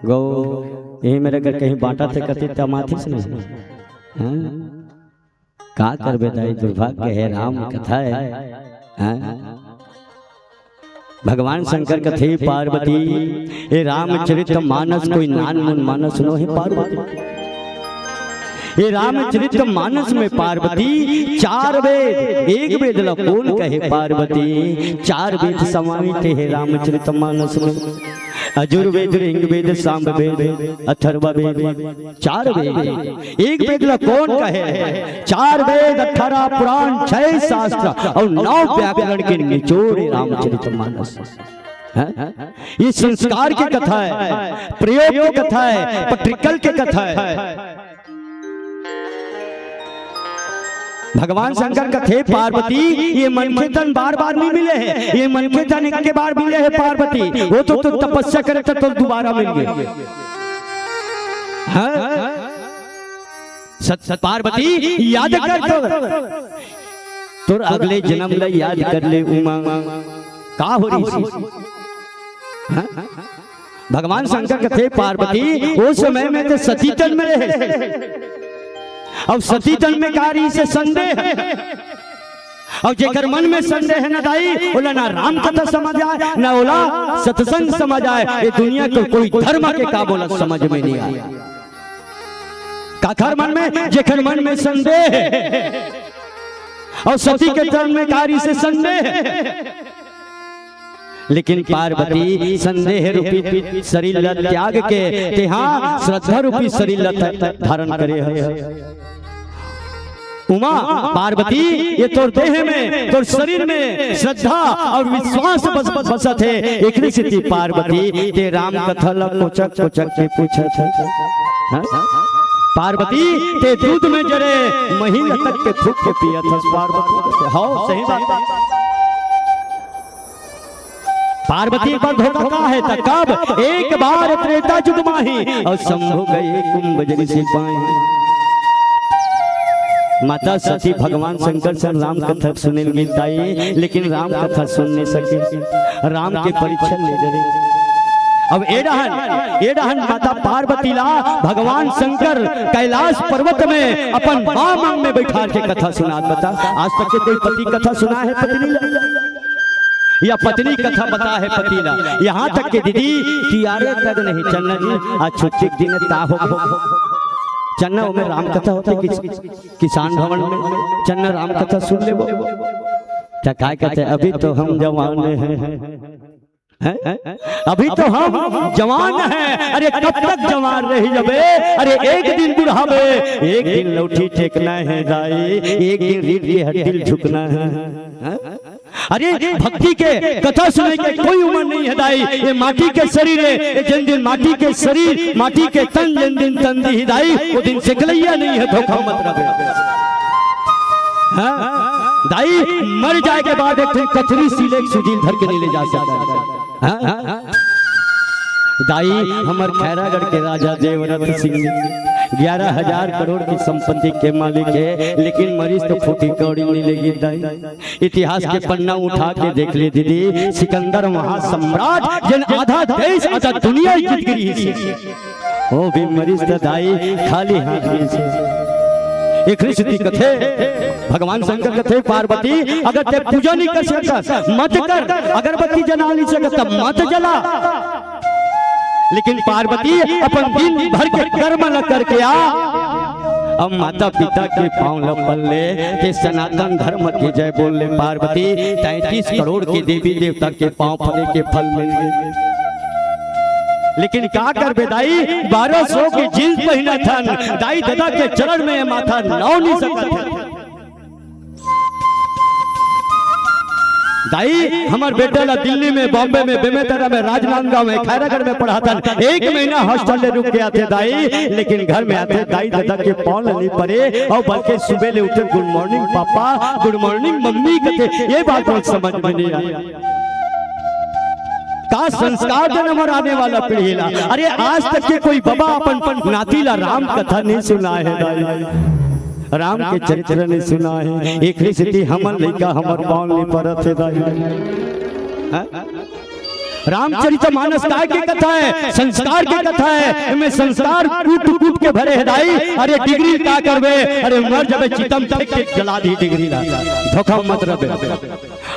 गो, यही मेरे घर कहीं बांटा थे, कथी तमाथे से नहीं? हाँ? का करबे दाई, दुर्भाग्य है, राम कथा है। हाँ? भगवान शंकर कथे पार्वती, ये रामचरित मानस कोई नान मुन मानस नो है पार्वती। ये रामचरित मानस में पार्वती चार वेद, एक वेद ला कोन कहे पार्वती, चार वेद समाहित है रामचरित मानस में। अजुर्वेद, ऋग्वेद, सामवेद, अथर्ववेद, चार वेद। एक वेद ला कोन कहे? चार वेद, अठारह पुराण, छह शास्त्र और नौ व्याकरण के निचोड़ रामचरित मानस। हैं? ये संस्कार की कथा है, प्रयोग की कथा है, प्रैक्टिकल की कथा है। भगवान शंकर कथे पार्वती, ये मनखे तन बार बार नहीं मिले हैं, ये मनखे तन एक के बार मिले हैं पार्वती। वो तो, तो तपस्या करे तो, तो दोबारा मिल गए। हाँ? सत, सत पार्वती याद कर तो, तोर अगले जन्म ला याद कर ले उमा। का हो रही थी? हाँ? भगवान शंकर कथे पार्वती, वो समय में तो सती तन में रहे। अब सती तन में का रही से संदेह। अब जेकर मन में संदेह न दाई, ओला ना राम कथा समझ आए, ना ओला सत्संग समझ आए। ये दुनिया के कोई धर्म के का बोला समझ में नहीं आए। काखर मन में, जेकर मन में संदेह और सती के तन में का रही से संदेह। लेकिन पार्वती संदेह रूपी शरीर ला त्याग के तेहा श्रद्धा रूपी शरीर ला ध-, धारण करे है। उमा, पार्वती, ये तोर देह में, तोर शरीर में श्रद्धा और विश्वास बस, बस, बसत है। एकरे सेती पार्वती ते राम कथा ला कोचक, कोचक के पूछत है। हाँ? पार्वती ते दूध में जरे महीन तक के फूक के पियत हस पार्वती। हाँ, सही बात। पार्वती एक बार धोखा का है त कब? एक बार त्रेता युग माही और शंभु गए कुंभ जरि से पाई। माता सती भगवान शंकर से राम कथा सुने लगी ताई, लेकिन राम कथा सुन नहीं सके, राम के परीक्षण ले गए। अब ए रहन, ए रहन माता पार्वती ला भगवान शंकर कैलाश पर्वत में अपन बाम अंग में बैठा के कथा सुनात बता। आज तक के कोई पति कथा सुना है पत्नी ला? या पत्नी कथा बता है पति ला? यहाँ तक के दीदी, तियारे तक नहीं चन्ना जी, आज छुट्टी के दिन ता हो। चन्ना, ओमे राम कथा होते किस-, किसान भवन में, चन्ना राम कथा सुन लेबो। त काय कहते, अभी तो हम जवान हैं। हैं? अभी तो हम जवान हैं। अरे, कब तक जवान रही जबे? अरे, एक दिन बुढ़ाबे, एक दिन लौठी ठेकना है दाई, एक दिन रीढ़ की हड्डी झुकना है। हैं? अरे, भक्ति के कथा सुने के कोई उम्र नहीं है दाई। ये माटी के शरीर है, ये जिन दिन माटी के शरीर, माटी के तन, जिन दिन तन दी ही दाई, वो दिन सिकलैया नहीं है, धोखा मत रहे। हाँ? दाई, मर जाए के बाद एक ठन कथरी सीले एक सुजील धर के नहीं ले जा सकता। हाँ? दाई, हमर खैरागढ़ के राजा देवरथ सिंह ग्यारह हजार करोड़ की संपत्ति के मालिक है, लेकिन मरीज तो फूटी कौड़ी नहीं लेगी दाई। इतिहास के पन्ना उठा के देख ले दीदी, सिकंदर महासम्राट जिन आधा देश, आधा दुनिया जीत गिरी ही। वो भी मरीज त दाई खाली हाथ गिरी से। एक ऋषि कथे, भगवान शंकर कथे, पार्वती, अगर ते पूजा नहीं कर सकता, मत कर, अगरबत्ती जला नहीं सकता, मत जला। लेकिन पार्वती अपन दिन भर के कर्म ल करके आ, अब माता पिता के पांव ल पल ले, ते सनातन धर्म की जय बोल ले पार्वती, तैंतीस करोड़ के देवी देवता के पांव पड़े के फल मिल गए। लेकिन का करबे दाई, बारह सौ के जींस पहिनत हन, दाई ददा के चरण में ये माथा नव नइ सकत हे। दाई, हमर बेटा ला दिल्ली में, बॉम्बे में, बेमेतरा में, राजनांदगांव में, खैरागढ़ में पढ़ाथन, एक महीना हॉस्टल ले रुक के आथे दाई, लेकिन घर में आथे दाई ददा के पाँव ल नइ परे, अउ बल्कि सुबह ले उठे, "गुड मॉर्निंग पापा, गुड मॉर्निंग मम्मी" कथे, ये बात मोर समझ में नइ आय। का संस्कार देन हमर आने वाला पीढ़ी ला? अरे, आज तक के कोई बबा अपन नाती ला राम कथा नइ सुनाय हे दाई, राम के चरित्र नइ सुनाय हे। एकरे सेती हमन लइका हमर पाँव नइ परत हे दाई। हाँ? रामचरित मानस काय के कथा हे? संस्कार के कथा हे। एमे संस्कार कूट कूट के भरे हे दाई। अरे, डिग्री का करबे? अरे, मर जबे, चिता म फेंक के जला दिही डिग्री ला। धोखा मत रहिबे।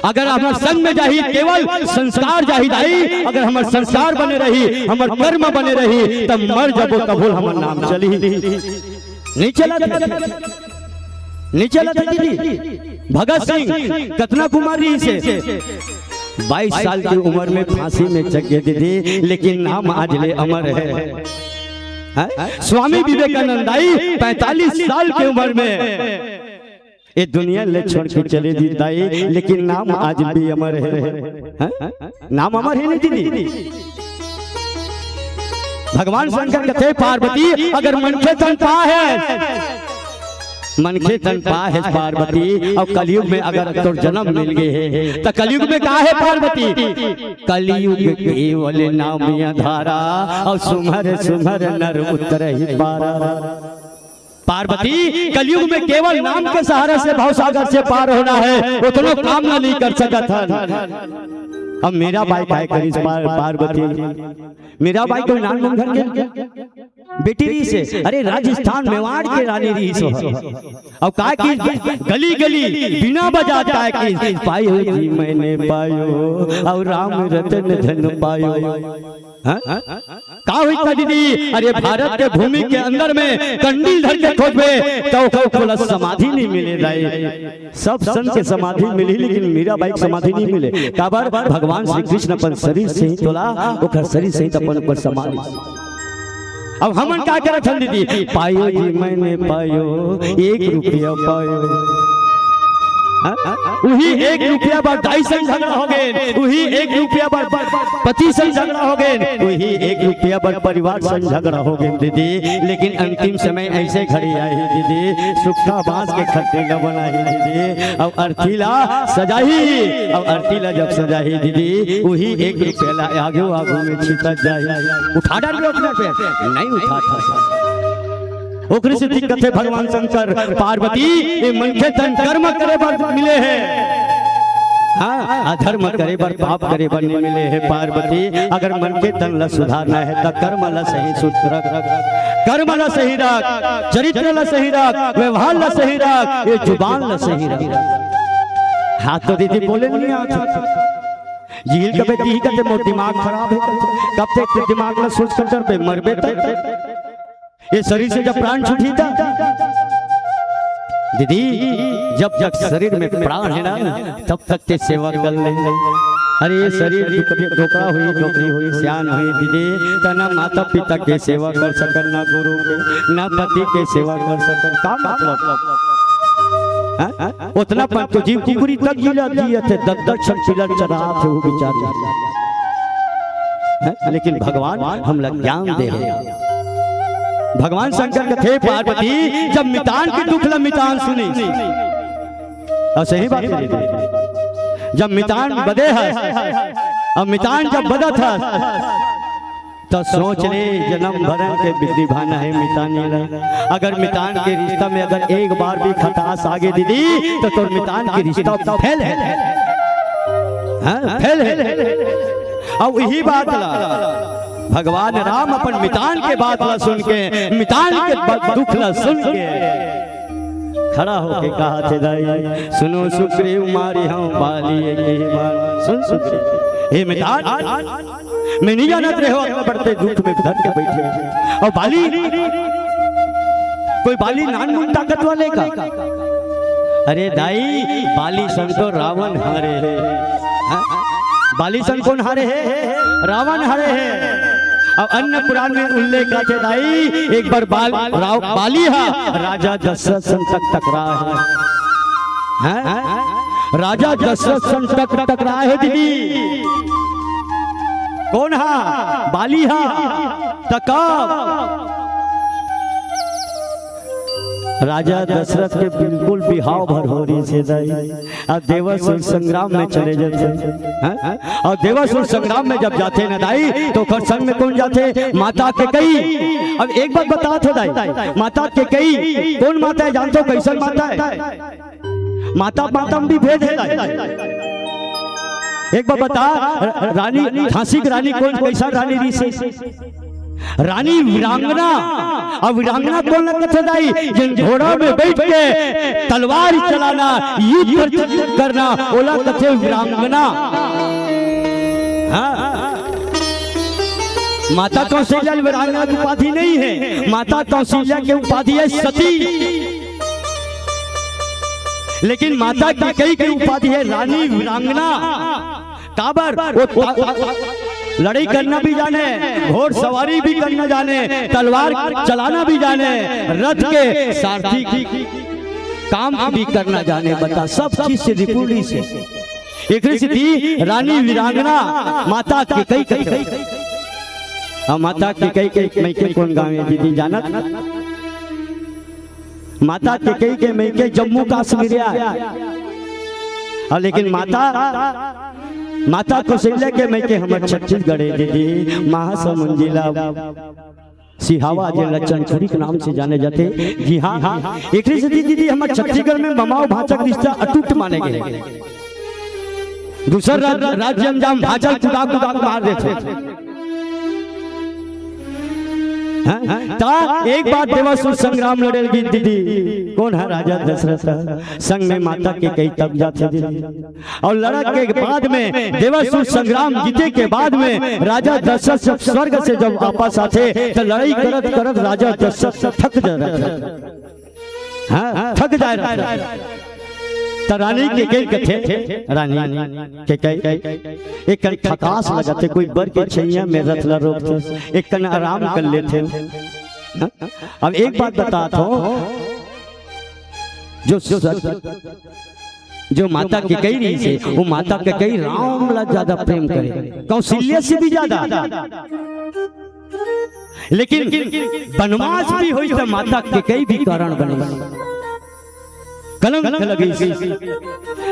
अगर हमर संग में जाही, केवल संस्कार जाही दाई, अगर हमर संस्कार बने रही, हमर कर्म बने रही, तब मर जबो तभो हमर नाम चलही। नइ चलत हे, नइ चलत हे दीदी। भगत सिंह कतना के उमर रिहिसे? बाईस साल के उमर में फांसी में चघ गे दीदी, लेकिन नाम आज ले अमर हे। हाँ? स्वामी विवेकानंद दाई पैंतालीस साल के उमर में ये दुनिया ले छोड़ के चले दिस दाई, लेकिन नाम आज भी अमर हे। हाँ? नाम अमर हे ना दीदी? भगवान शंकर कथे, "पार्वती, अगर मनखे तन पाहे, मनखे तन पाहे पार्वती, अउ कलयुग में अगर तोर जनम मिल गे हे, त कलयुग में का हे पार्वती? कलयुग केवल नाम आधारा, अउ सुमर सुमर नर उतरहि पारा।" पार्वती, कलयुग में केवल नाम के सहारा से भवसागर से पार होना हे, ओतनो काम ला नइ कर सकत हन। अब मीराबाई काय करिस पार-, पार्वती, मीराबाई कोई नानमुन घर के बेटी रिहिसे, अरे राजस्थान मेवाड़ के रानी रिहिस हो। अब काय किस, गली गली बीना बजात काय किस, "पायो जी मैंने पायो, अउ राम रतन धन पायो।" हाँ? का होइस दीदी? अरे, भारत के भूमि के अंदर में कंडील धर के खोजबे, त ओकर तोला समाधि नइ मिले दाई। सब संत के समाधि मिलही, लेकिन मीराबाई के समाधि नइ मिले। काबर? भगवान श्री कृष्ण अपन शरीर सहित तोला, ओकर शरीर सहित अपन ऊपर समा ले। अब हमन का करत हन दीदी? "पायो जी मैंने पायो, एक रुपया पायो।" हाँ? उही एक रुपया बर दाई संग झगड़ा हो गे, उही एक रुपया बर पति संग झगड़ा हो गे, उही एक रुपया बर परिवार संग झगड़ा हो गे दीदी। लेकिन अंतिम समय अइसे घड़ी आही दीदी, सुक्खा बांस के खटिया बनाही दीदी, अउ अर्थी ला सजाही, अउ अर्थी ला जब सजाही दीदी, उही एक रुपया ला आगू आगू में छितत जाही। उठा डारबे ओतना पे, नइ उठात हे। ओकरे सेती कथे भगवान शंकर, "पार्वती, ये मनखे तन कर्म करे बर मिले हे, हाँ, अधर्म करे बर, पाप करे बर नइ मिले हे पार्वती। अगर मनखे तन ला सुधारना हे, त कर्म ला सही सुधर, कर्म ला सही रख, चरित्र ला सही रख, व्यवहार ला सही रख, ये जुबान ला सही रख।" हाँ त दीदी बोले नइ आत हे। झील कबे तिही कथे, "मोर दिमाग खराब हे।" कब तक ते दिमाग ला सोच कर डरबे, मरबे त? ये शरीर से जब प्राण छूटी त? दीदी, जब तक शरीर में प्राण हे ना, तब तक ते सेवा कर ले। अरे, ये शरीर भी कभी धोखा होही, धोखा होही, सियान होही दीदी, त ना माता पिता के सेवा कर सकन, ना गुरु के, ना पति के सेवा कर सकन। का मतलब? हाँ? ओतना पन तो जीव कुकुरी तक जिला जियत हे, दस दस छन पिलर चढ़ात हे वो बेचारी। हैं? लेकिन भगवान हमला ज्ञान दे हे। भगवान शंकर कथे पार्वती, जब मितान के दुख ला मितान सुनिस, अउ सही बात हे, जब मितान बदे हस, अउ मितान जब बदत हस, त सोच ले, जनम भरन के निभाना हे मितानी ला। अगर मितान के रिश्ता में अगर एक बार भी खटास आगे दीदी, त तोर मितान के रिश्ता फेल हे। हाँ, फेल हे। अउ इही बात ला भगवान राम अपन मितान के बात ला सुन के, मितान के ब-, दुख ला सुन के खड़ा होके कहाथे, "दाई, सुनो सुग्रीव मारी हंव बाली एक ही बार।" सुन सुग्रीव, हे मितान, मैं नइ जानत रहेंव, अतना बड़े दुख में धर के बइठे हो। अउ बाली, कोई बाली नानमुन ताकत वाले का? अरे दाई, बाली संग तो रावण हारे हे। हाँ? बाली संग कोन हारे हे? रावण हारे हे। अब अन्य पुराण में उल्लेख आथे दाई, एक बार बाल, राव, बाली हा राजा दशरथ संग तक टकरा हे। हैं? राजा दशरथ संग तक टकरा हे दीदी। कोन हा? बाली हा। त कब? राजा दशरथ के बिल्कुल बिहाव भर हो रहिस हे दाई। अब देवासुर संग्राम में चले जाथे, हैं? और देवासुर संग्राम में जब जाथे ना दाई, तो ओकर संग में कोन जाथे? माता कैकई। अब एक बात बतात हों दाई, माता कैकई कोन माता हे जानथो? कइसन माता हे? माता माता में भी भेद हे दाई। एक बात बता, रानी, झांसी के रानी कोन, कइसन रानी रहिस हे? रानी वीरांगना। अब वीरांगना कोन ला कथे दाई? जेन घोड़ा में बइठ के तलवार चलाना, युद्ध करना, ओला कथे वीरांगना। हाँ। माता कौशल्या वीरांगना के उपाधि नइ हे। माता कौशल्या के उपाधि हे सती। लेकिन माता कैकई के उपाधि हे रानी वीरांगना। काबर? वो ता-, लड़ई करना भी जाने, घोड़सवारी भी करना जाने, तलवार चलाना भी जाने, रथ के सारथी के काम भी करना जाने। बता, सब चीज से निपुण रहिस हे। एकरे सेती रानी वीरांगना माता कैकई कथे। अब माता कैकई के मइके कोन गाँव हे दीदी जानत? माता कैकई के मइके जम्मू कश्मीर आय। अउ लेकिन माता, माता कौशल्या के मइके हमर छत्तीसगढ़ हे दीदी, महासमुंद जिला सिहावा, जेला चंचुरी के नाम से जाने जाथे। जी हाँ, एकरे सेती दीदी हमर छत्तीसगढ़ में ममा अउ भांचा के रिश्ता अटूट माने गे हे। दूसर राज-, राज्य में जाम भांचा ल कुदा कुदा के मार देथे। हैं? त एक बार देवासुर संग्राम लड़े ल गिस दीदी, कोन हे? राजा दशरथ। संग में माता कैकई तब जाथे दीदी। अउ लड़ई के बाद में, देवासुर संग्राम जीते के बाद में राजा दशरथ जब स्वर्ग से जब वापस आथे, त लड़ई करत करत राजा दशरथ थक जाथे। हाँ, थक जाय रहिथे। त रानी कैकई कथे, रानी कैकई, एक कन थकास लगथे, कोई बर के छैया में रथ ला रोकथे, एक कन आराम कर लेथे। हाँ? अब एक बात बतात हों, जो सत-, जो माता कैकई रहिस हे, वो माता कैकई राम ला ज्यादा प्रेम करे, कौशल्या से भी ज्यादा। लेकिन बनवास भी होइस त माता कैकई भी कारण बने, कलंक लगिस।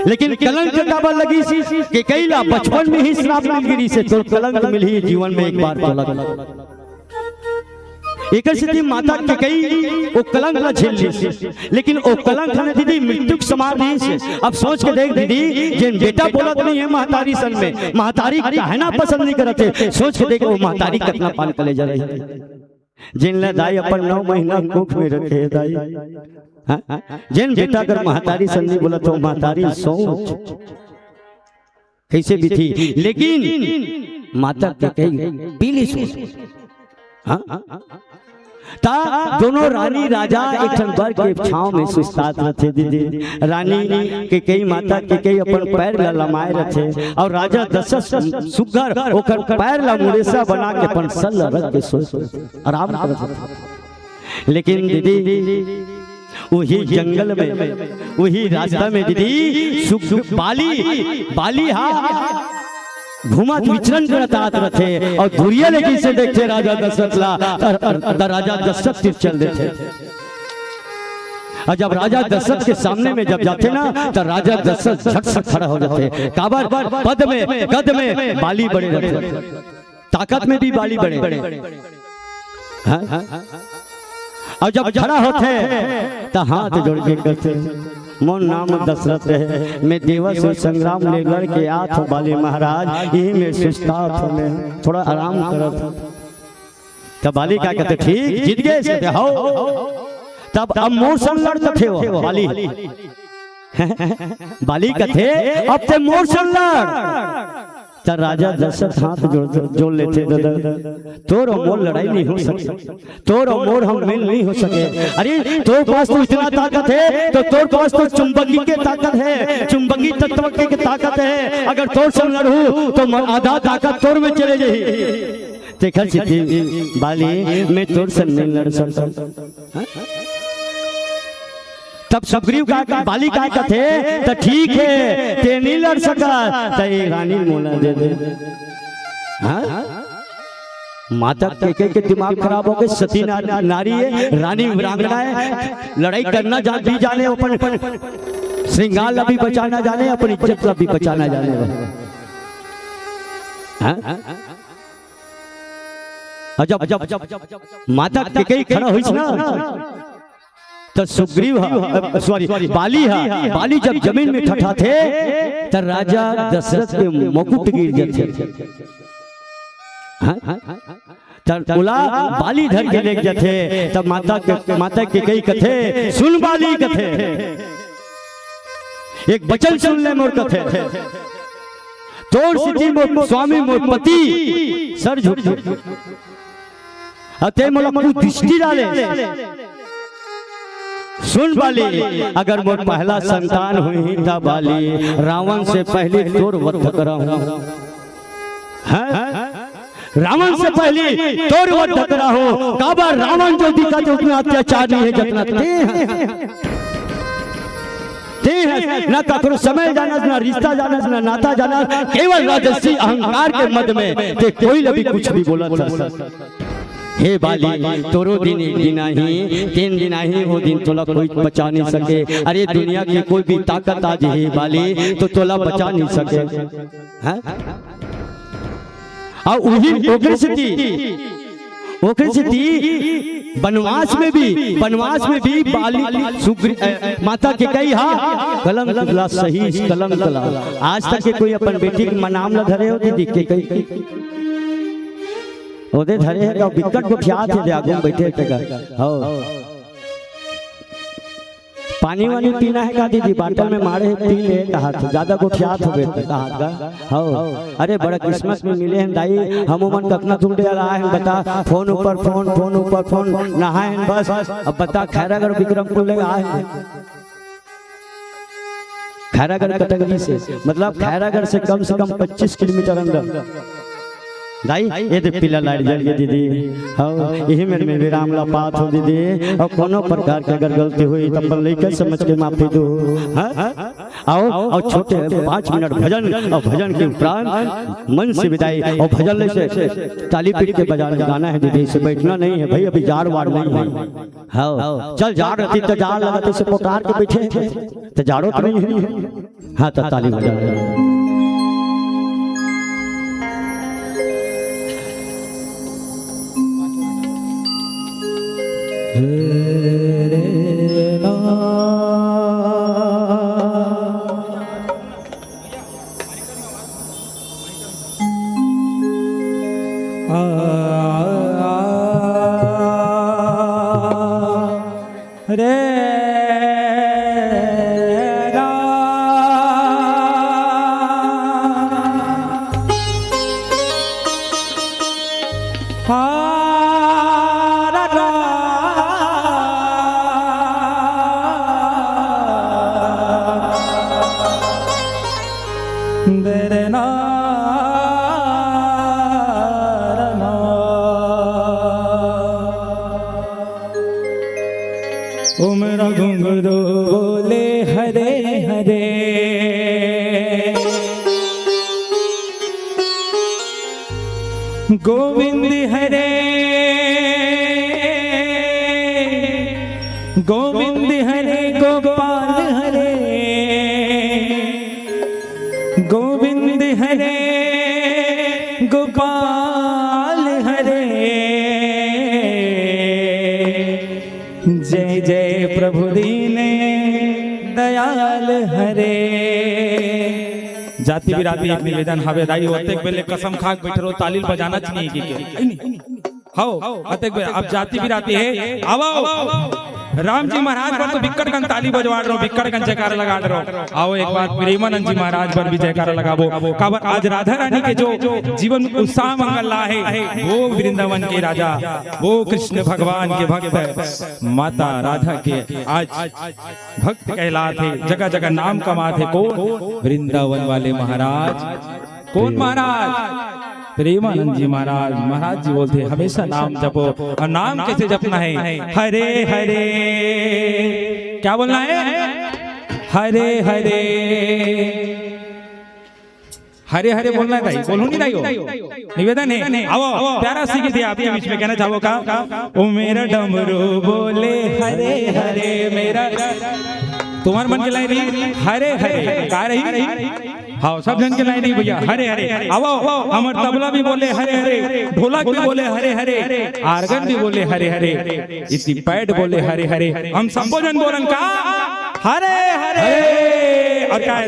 लेकिन कलंक काबर लगिस? कैकई ला बचपन में ही श्राप मिल गे रहिस हे, तोर कलंक मिलही जीवन में एक बार तोला। एकर सेती माता कैकई ओ कलंक ला झेल लिस। लेकिन ओ कलंक ह न दीदी मृत्यु के समान रहिस। अब सोच के देख दीदी, जेन बेटा बोलत नइ हे महतारी संग में, महतारी कहना पसंद नइ करत हे, सोच के देख ओ महतारी कतना पान कलेजा रही, जेन ला दाई अपन नौ महीना कोख में रखे हे दाई। हाँ? जेन बेटा अगर महतारी संग नइ बोलत हे, महतारी सोच कइसे बीतही? लेकिन माता कैकई पीली सूत। हाँ? त दोनों रानी राजा एक ठन बर के छांव में सुस्तात रथे दीदी। रानी कैकई, माता कैकई अपन पैर ला लमाय रथे अउ राजा दशरथ सुग्घर ओकर पैर ला मुड़ेसा बना के अपन सर ला रख के सोय, आराम करत रथे। लेकिन दीदी, उही जंगल में, उही रास्ता में दीदी, सुख, सुख, बाली, बाली हा घूमत विचरण करत आत रथे अउ दुरिहा ले जइसे देखथे राजा दशरथ ला, त, त राजा दशरथ तीर चल देथे। अउ जब राजा दशरथ के सामने में जब जाथे ना, त राजा दशरथ झट से खड़ा हो जाथे। काबर? पद में, कद में बाली बड़े रथे। ताकत में भी बाली बड़े। हाँ? अउ जब खड़ा होथे, त हाथ जोड़ के कथे, "मोर नाम दशरथ हे, मैं देवासुर संग्राम ले लड़ के आत हों बाली महाराज, इही में सुस्तात हों, मैं थोड़ा आराम करत हों।" त बाली का कथे, "ठीक, जीत गे?" कथे, "हव।" "तब अब मोर संग लड़," कथे ओ बाली। बाली कथे, "अब तें मोर संग लड़।" त राजा दशरथ हाथ जोड़, जोड़ लेथे, "ददा, तोर अउ मोर लड़ाई नइ हो सके, तोर अउ मोर हम मेल नइ हो सके। अरे, तोर पास तो इतना ताकत हे, त तोर पास तो चुंबकी के ताकत हे, चुंबकी तत्व के, के ताकत हे। अगर तोर संग लड़हूं, त मोर आधा ताकत तोर में चले जाही।" तेखर सेती बाली, मैं तोर संग नइ लड़ सकंव। तब सुग्रीव का, बाली का कथे, "त ठीक हे, तें नइ लड़ सकस, त ए रानी मोला दे दे।" हाँ? माता कैकेयी के दिमाग खराब हो गे, सती ना-, नारी हे, रानी वीरांगना हे, लड़ाई करना जा-, भी जाने, अपन श्रृंगार ला भी बचाना जाने, अपन इज्जत ला भी बचाना जाने। हाँ? अउ जब माता कैकेयी खड़ा होइस ना, त सुग्रीव ह, अ, sorry, बाली ह, बाली जब जमीन में ठठाथे, त राजा दशरथ के मुकुट गिर जाथे। हाँ? त ओला बाली धर के लेग जाथे। तब माता के, माता कैकेयी कथे, "सुन बाली," कथे, "एक वचन सुन ले मोर," कथे, "तोर सेती मोर स्वामी, मोर पति सर झुक, अउ तें मोला कुदृष्टि डाले। सुन बाली, अगर मोर पहला संतान होही, त बाली रावण से पहिली तोर वध कराहूं।" हैं? रावण से पहिली तोर वध कराहूं। काबर रावण जो दिखा दे उतना अत्याचार नइ हे जतना तें हस। तें हस, ना ककरो समय जानस, ना रिश्ता जानस, ना नाता जानस, केवल राजसी अहंकार के मद में तें कोई ला भी कुछ भी बोलत हस। हे बाली, तोरो दिन एक दिन आही, तेन दिन आही, ओ दिन तोला कोई बचा नइ सके। अरे दुनिया के कोई भी ताकत आ जाही बाली, त तोला बचा नइ सके। हाँ? अउ उही ओकरे सेती, ओकरे सेती बनवास में भी, बनवास में भी बाली सुग्री-, अ, माता कैकेयी हा कलंक ला सही, कलंक ला। आज तक के कोई अपन बेटी के नाम ला धरे हो दीदी, कैकेयी? ओदे धरे हे का, बिकट गोठियात हे, आगू में बइठे हे का। हव। पानी वानी पीना हे का दीदी? बाटल में माड़े हे, पी ले, कहात हे। जादा गोठियात होबे त, कहात का? हव। अरे, बड़ा किस्मत में मिले हन दाई, हमू मन कतना दूर ले आए हन, बता, फोन ऊपर फोन, फोन ऊपर फोन, नहाए हन बस। अब बता, खैरागढ़ बिक्रमपुर ले आए हन। खैरागढ़ कटघड़ी से, मतलब खैरागढ़ से कम से कम पच्चीस किलोमीटर अंदर। दाई, ए दे पीला लाइट जल गे दीदी। हव, इही मेर में विराम ला पात हों दीदी। अउ कोनो प्रकार के अगर गलती होही त अपन लइका समझ के माफी दो। हाँ? अउ, अउ छोटे पाँच मिनट भजन, अउ भजन के उपरांत मन से विदाई, अउ भजन ले से ताली पीट के बजाना, गाना हे दीदी, से बैठना नहीं है भाई, अभी जाड़ वाड़ नहीं है। हव, चल जाड़ रहती त जाड़ लगत से पोटार के बैठे, त जाड़ो तो नहीं है। हाँ, त ताली बजा। रे राम। हा रा रा। दे रे ना रा ना। ओम रघुंगरो बोले हरे हरे। गोविंद हरे, गोविंद हरे, गोपाल हरे। गोविंद हरे, गोपाल हरे। जय जय प्रभु दीन दयाल हरे। जाति बिराती एक निवेदन हवे दाई, ओतेक बेले कसम खा के बैठ रहो, ताली बजाना चाहिए कि के? हव, अतेक बेले अब जाति बिराती हे, आवव। राम जी महाराज बर तो बिक्कट कन ताली बजवा रहो, बिक्कट कन जयकारा लगा रहो। आवव एक बार प्रेमानंद जी महाराज बर भी जयकारा लगावव। काबर आज राधा रानी के जो जीवन में उत्साह मंगल ला हे, वो वृंदावन के राजा, वो कृष्ण भगवान के भक्त हे। माता राधा के आज भक्त कहलात हे, जगह जगह नाम कमात हे। कोन? वृंदावन वाले महाराज। कोन महाराज? प्रेमानंद जी महाराज, महाराज जी बोलते, हमेशा नाम जपो। और नाम कैसे जपना है? हरे हरे, क्या बोलना है? हरे हरे, हरे हरे बोलना है दाई, बोलू नहीं दाई हो? निवेदन है, आओ, प्यारा सी गीत है आपके बीच में, कहना चाहो का? ओ मेरा डमरू बोले हरे हरे, मेरा, तुम्हार मन के लाइन नहीं, हरे हरे, का रही? हाँ, सब झन के लाइन नहीं भैया, हरे हरे। आओ, हमर तबला भी बोले हरे हरे, ढोलक भी बोले हरे हरे, आर्गन भी बोले हरे हरे, इसी पैड बोले हरे हरे, हम सबो झन बोलन का? हरे हरे। और क्या है?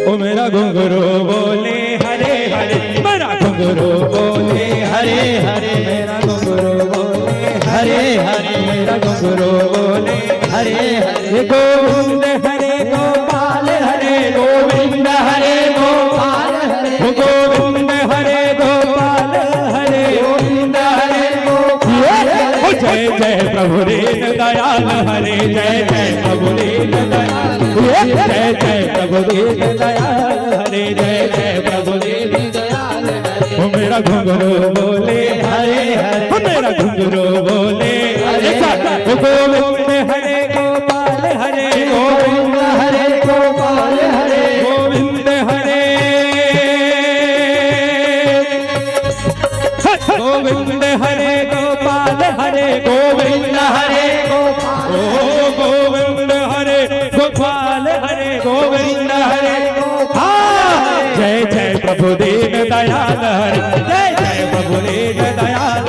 ओ मेरा घुंघरू बोले हरे हरे, मेरा घुंघरू बोले हरे हरे, मेरा घुंघरू बोले हरे हरे, मेरा घुंघरू बोले हरे हरे। गोविंद हरे गोपाल हरे, गोविंद हरे गोपाल हरे, गोविंद हरे गोपाल हरे, गोविंद हरे गोपाल हरे। जय जय प्रभु दीन दयाल हरे, जय जय प्रभु दीन दयाल, जय जय प्रभु दीन दयाल हरे, जय जय प्रभु दीन दयाल हरे। ओ मेरा घुंघरू बोले हरे हरे, ओ मेरा घुंघरू बोले हरे, एक साथ, ओ गोविंद हरे गोपाल हरे, गोविंद हरे गोपाल हरे, गोविंद हरे। गोविंद हरे गोपाल हरे, गोविंद हरे गोपाल, ओ गोविंद हरे गोपाल हरे, गोविंद हरे। हाँ, जय जय प्रभु दीन दयाल हरे, जय जय प्रभु दीन दयाल,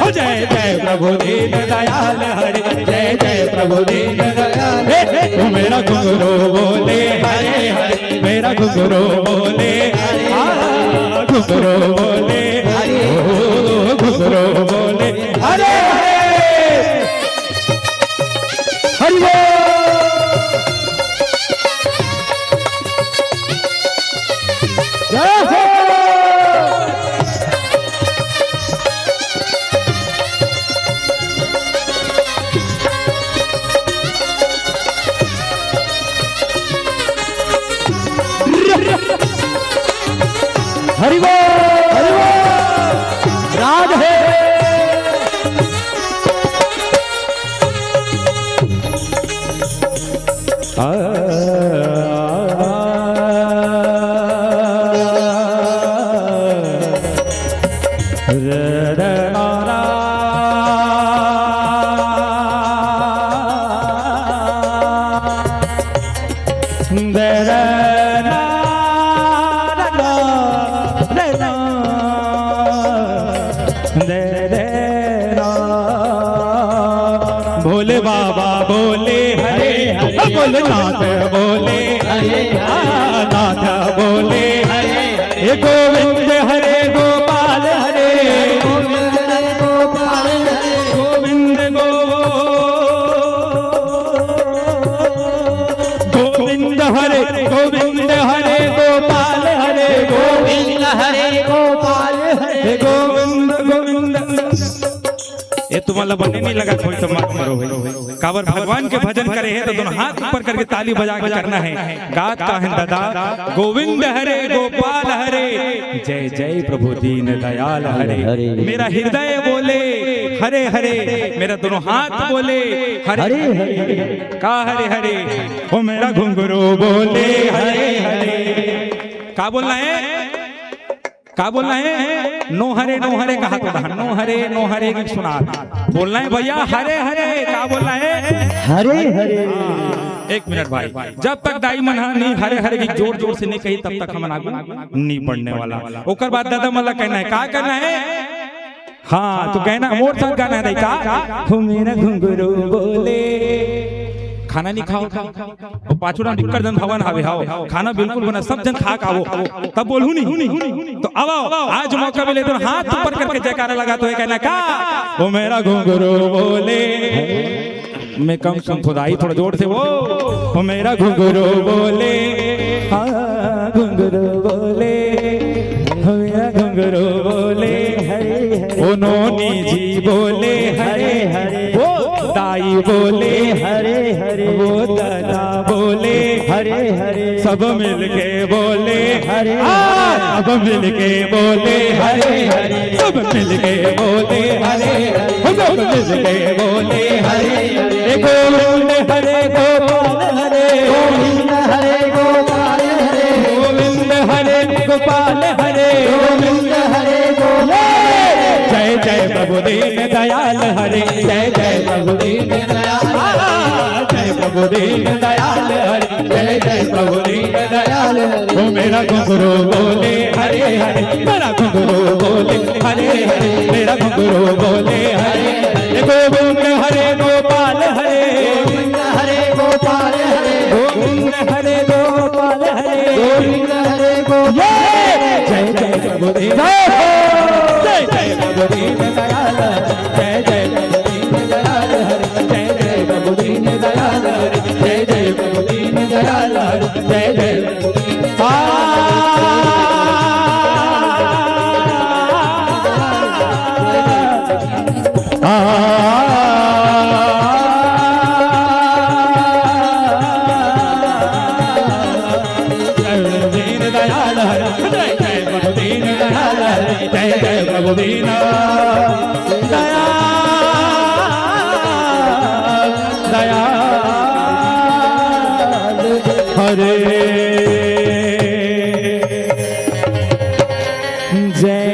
ओ जय जय प्रभु दीन दयाल हरे, जय जय प्रभु दीन दयाल। हे, हे, ओ मेरा घुंघरू बोले हरे हरे, मेरा घुंघरू बोले, आ, घुंघरू बोले, ओ, घुंघरू बोले, हरे हरे। हरि बोल। जय हो। हरि बोल, हरि बोल। राग है। भोले बाबा बोले हरे हरे, भोलेनाथ बोले हरे, नाथ बोले हरे, हे गोविंद हरे गोपाल हरे, गोविंद हरे गोपाल हरे, गोविंद गो-, गोविंद हरे, गोविंद हरे गोपाल हरे, गोविंद हरे गोपाल हरे, गोविंद गोविंद। ये तुम्हारा बने नहीं लगा, कोई तो मत करो भाई। काबर भगवान के भजन करे है तो दोनों हाथ ऊपर करके ताली बजा के करना है। गात का है दादा, गोविंद हरे गोपाल हरे, जय जय प्रभु दीन दयाल हरे। हरे। मेरा हृदय बोले हरे हरे, मेरा दोनों हाथ बोले हरे हरे हरे। का हरे हरे? ओ मेरा घुंघरू बोले हरे हरे। का बोलना है? का बोलना है? नो हरे, नो हरे कहा तो था। नो हरे, नो हरे की सुना। बोलना है भैया, हरे हरे। का बोलना है? हरे हरे। हाँ, एक मिनट भाई, जब तक दाई मन हा नहीं हरे हरे की जोर जोर से नहीं कही, तब तक हमन आगू नहीं बढ़ने वाला। ओकर बाद दादा मन ला कहना है, का कहना है? हाँ, तो कहना, मोर साथ गाना है दाई, का? हो मेरा घुंघरू बोले। खाना नहीं खाओ? वो पाछू डाहर बिक्कट झन भवन हावे, हाव। खाना बिल्कुल बना, सब झन खा के आवो। तब बोलहू नहीं। तो आवो, आज मौका मिले तो हाथ ऊपर करके जयकारा लगा तो ये कहना का? ओ मेरा घुंघरू बोले। मैं कम सुन खुदाई, थोड़ा जोर से वो। ओ मेरा घुंघरू बोले। हाँ, घुंघरू बोले। ओ मेरा घुंघरू बोले। हरे हरे। ओ नोनी जी बोले हरे हरे। ओ दाई बोले हरे हरे। ओ दादा बोले हरे हरे। सब मिलके बोले हरे हरे। सब मिलके बोले हरे हरे। सब मिलके बोले हरे हरे। सब मिलके बोले हरे हरे। गोविंद हरे गोपाल हरे। गोविंद हरे गोपाल हरे। गोविंद हरे गोपाल हरे। गोविंद हरे गोपाल। जय जय प्रभु दीन दयाल हरे। जय जय प्रभु दीन दयाल। जय प्रभु दीन दयाल हरे। जय जय प्रभु दीन दयाल हरे। ओ मेरा घुंघरू बोले हरे हरे। मेरा घुंघरू बोले हरे हरे। मेरा घुंघरू बोले हरे हरे। गोविंद हरे गोपाल हरे। गोविंद हरे गोपाल हरे। गोविंद हरे गोपाल हरे। गोविंद हरे गोपाल। जय जय प्रभु दीन। जय हो। जय जय प्रभु दीन दयाल। जय जय प्रभु दीन दयाल हरे। जय जय प्रभु दीन दयाल हरे। जय जय प्रभु दीन दयाल हरे। जय जय प्रभु दीन। आ, आ, जय दीन दयाल हरे। जय जय प्रभु दीन दयाल हरे। जय जय प्रभु दीन दयाल। दयाल हरे। जय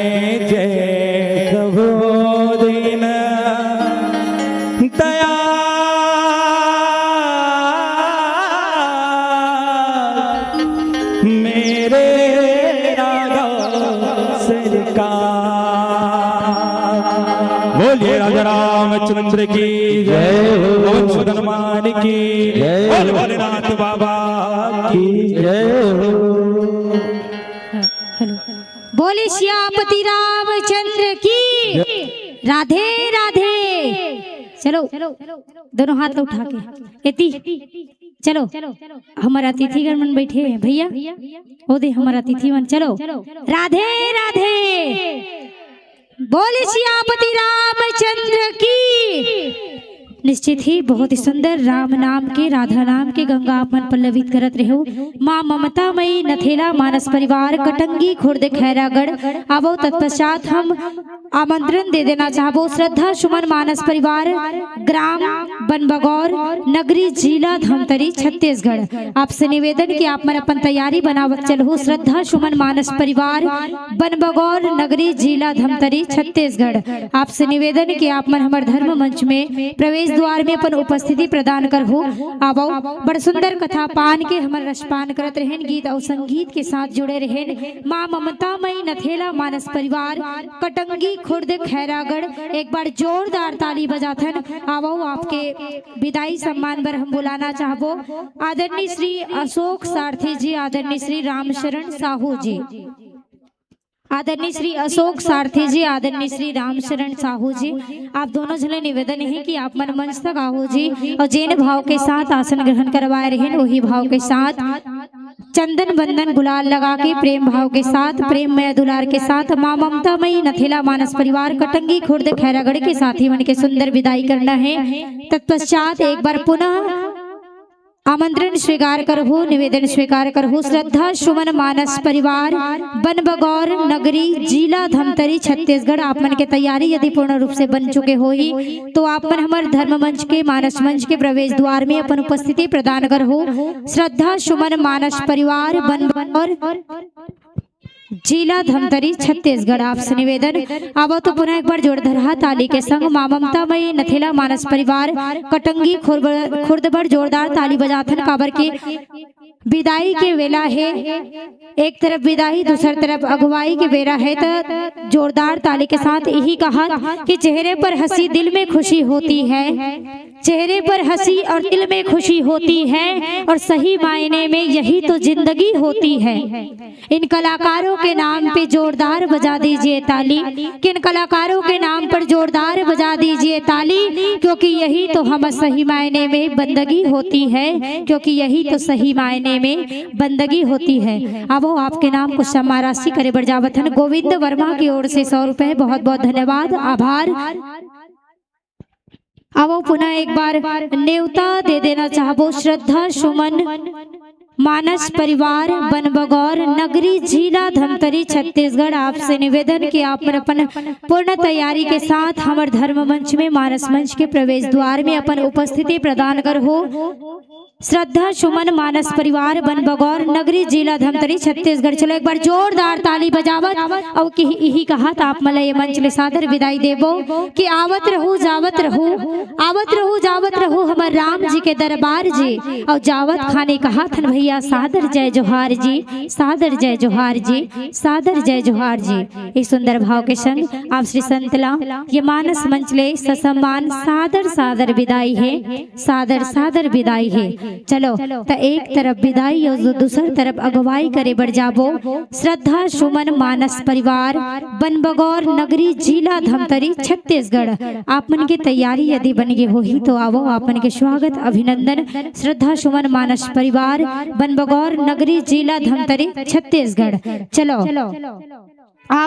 जय प्रभु दीन दयाल। मेरे राघव सरकार। बोलिए राजा रामचंद्र की जय हो। पवन सुत हनुमान की जय हो। बोल भोलेनाथ बाबा की जय हो। बोले सियापति रामचंद्र की। राधे राधे। चलो, दोनों हाथ ला उठा के एती। चलो, हमर अतिथिगण मन बैठे हे भैया, ओ दे हमर अतिथि मन। चलो, राधे राधे। बोले सियापति रामचंद्र की। निश्चित ही बहुत ही सुंदर राम नाम के, राधा नाम के गंगा आप मन पल्लवित करत रहो। माँ ममता मई नथेला मानस परिवार कटंगी खुर्द खैरागढ़ आवो। तत्पश्चात हम आमंत्रण दे देना चाहबो श्रद्धा सुमन मानस परिवार, ग्राम बनबगौर, नगरी जिला धमतरी, छत्तीसगढ़। आपसे निवेदन कि आप मन अपन तैयारी बनावत चलहु। श्रद्धा सुमन मानस परिवार, बनबगौर, नगरी जिला धमतरी, छत्तीसगढ़। आपसे निवेदन कि आप मन हमर धर्म मंच में प्रवेश द्वार में अपन उपस्थिति प्रदान करहु। आवो, बड़ सुंदर कथा पान के हमर रसपान करत रहेन, गीत अउ संगीत के साथ जुड़े रहेन। माँ ममता मई नथेला मानस परिवार, कटंगी खुर्द खैरागढ़। एक बार जोरदार ताली बजाथन। आवो, आपके विदाई सम्मान बर हम बुलाना चाहबो आदरणीय श्री अशोक सारथी जी, आदरणीय श्री रामशरण साहू जी, आदरणीय श्री अशोक सारथी जी, आदरणीय श्री रामशरण साहू जी, आप दोनों झने निवेदन हे कि आप मन मंच तक आहो जी। अउ जेन भाव के साथ आसन ग्रहण करवाए रहेन, वही भाव के साथ चंदन बंदन गुलाल लगा के प्रेम भाव के साथ, प्रेम मय दुलार के साथ माँ ममता मई नथेला मानस परिवार कटंगी खुर्द खैरागढ़ के साथी मन के सुंदर विदाई करना हे। तत्पश्चात एक बार पुनः आमंत्रण स्वीकार करहु, निवेदन स्वीकार करहु। श्रद्धा सुमन मानस परिवार, बनबगौर नगरी, जिला धमतरी, छत्तीसगढ़। आप मन के तैयारी यदि पूर्ण रूप से बन चुके होही, तो आप मन हमर धर्म मंच के, मानस मंच के प्रवेश द्वार में अपन उपस्थिति प्रदान करहु। श्रद्धा सुमन मानस परिवार, बनबगौर, जिला धमतरी, छत्तीसगढ़। आपसे निवेदन, आवो तो पुनः एक बार जोरदार ताली के संग माँ ममता मई नथेला मानस परिवार कटंगी खुर्ब-, खुर्द बर जोरदार ताली बजाथन, काबर के विदाई के वेला हे। एक तरफ विदाई, दूसर तरफ अगुवाई के बेरा हे, त जोरदार ताली के साथ यही कहा कि चेहरे पर हंसी, दिल में खुशी होती है। चेहरे पर हंसी और दिल में खुशी होती है और सही मायने में यही तो जिंदगी होती है। इन कलाकारों के नाम पे जोरदार बजा दीजिए ताली, कि इन कलाकारों के नाम पर जोरदार बजा दीजिए ताली, क्योंकि यही तो हम सही मायने में बंदगी होती है, क्योंकि यही तो सही मायने में बंदगी होती है। आवो, आपके नाम कुछ सम्मान राशि करे बर जावत हन गोविंद वर्मा की ओर से सौ रुपए। बहुत बहुत धन्यवाद, आभार। आवो पुनः एक बार नेवता दे देना चाहबो श्रद्धा सुमन मानस परिवार, बनबगौर नगरी, जिला धमतरी, छत्तीसगढ़, आपसे निवेदन कि आप मन अपन पूर्ण तैयारी के साथ हमर धर्म मंच में, मानस मंच के प्रवेश द्वार में अपन उपस्थिति प्रदान करहू। श्रद्धा सुमन मानस परिवार, बनबगौर नगरी, जिला धमतरी, छत्तीसगढ़। चलो, एक बार जोरदार ताली बजावत अउ कि इही कहत आप मन ल ये मंच ले सादर विदाई देबो कि आवत रहू, जावत रहू, आवत रहू, जावत रहू हमर राम जी के दरबार जी। अउ जावत खानी कहत हन भैया, सादर जय जोहार जी, सादर जय जोहार जी, सादर जय जोहार जी। ए सुंदर भाव के संग आप श्री संत ला ये मानस मंच ले ससम्मान सादर सादर विदाई हे, सादर सादर विदाई हे। चलो, त एक तरफ विदाई अउ दू-, दूसर तरफ अगुवाई करे बर जाबो। श्रद्धा सुमन मानस परिवार, बनबगौर नगरी, जिला धमतरी, छत्तीसगढ़। आप मन के तैयारी यदि बन गे होही तो आवो, आप मन के स्वागत, अभिनंदन। श्रद्धा सुमन मानस परिवार, बनबगौर नगरी, जिला धमतरी, छत्तीसगढ़। चलो।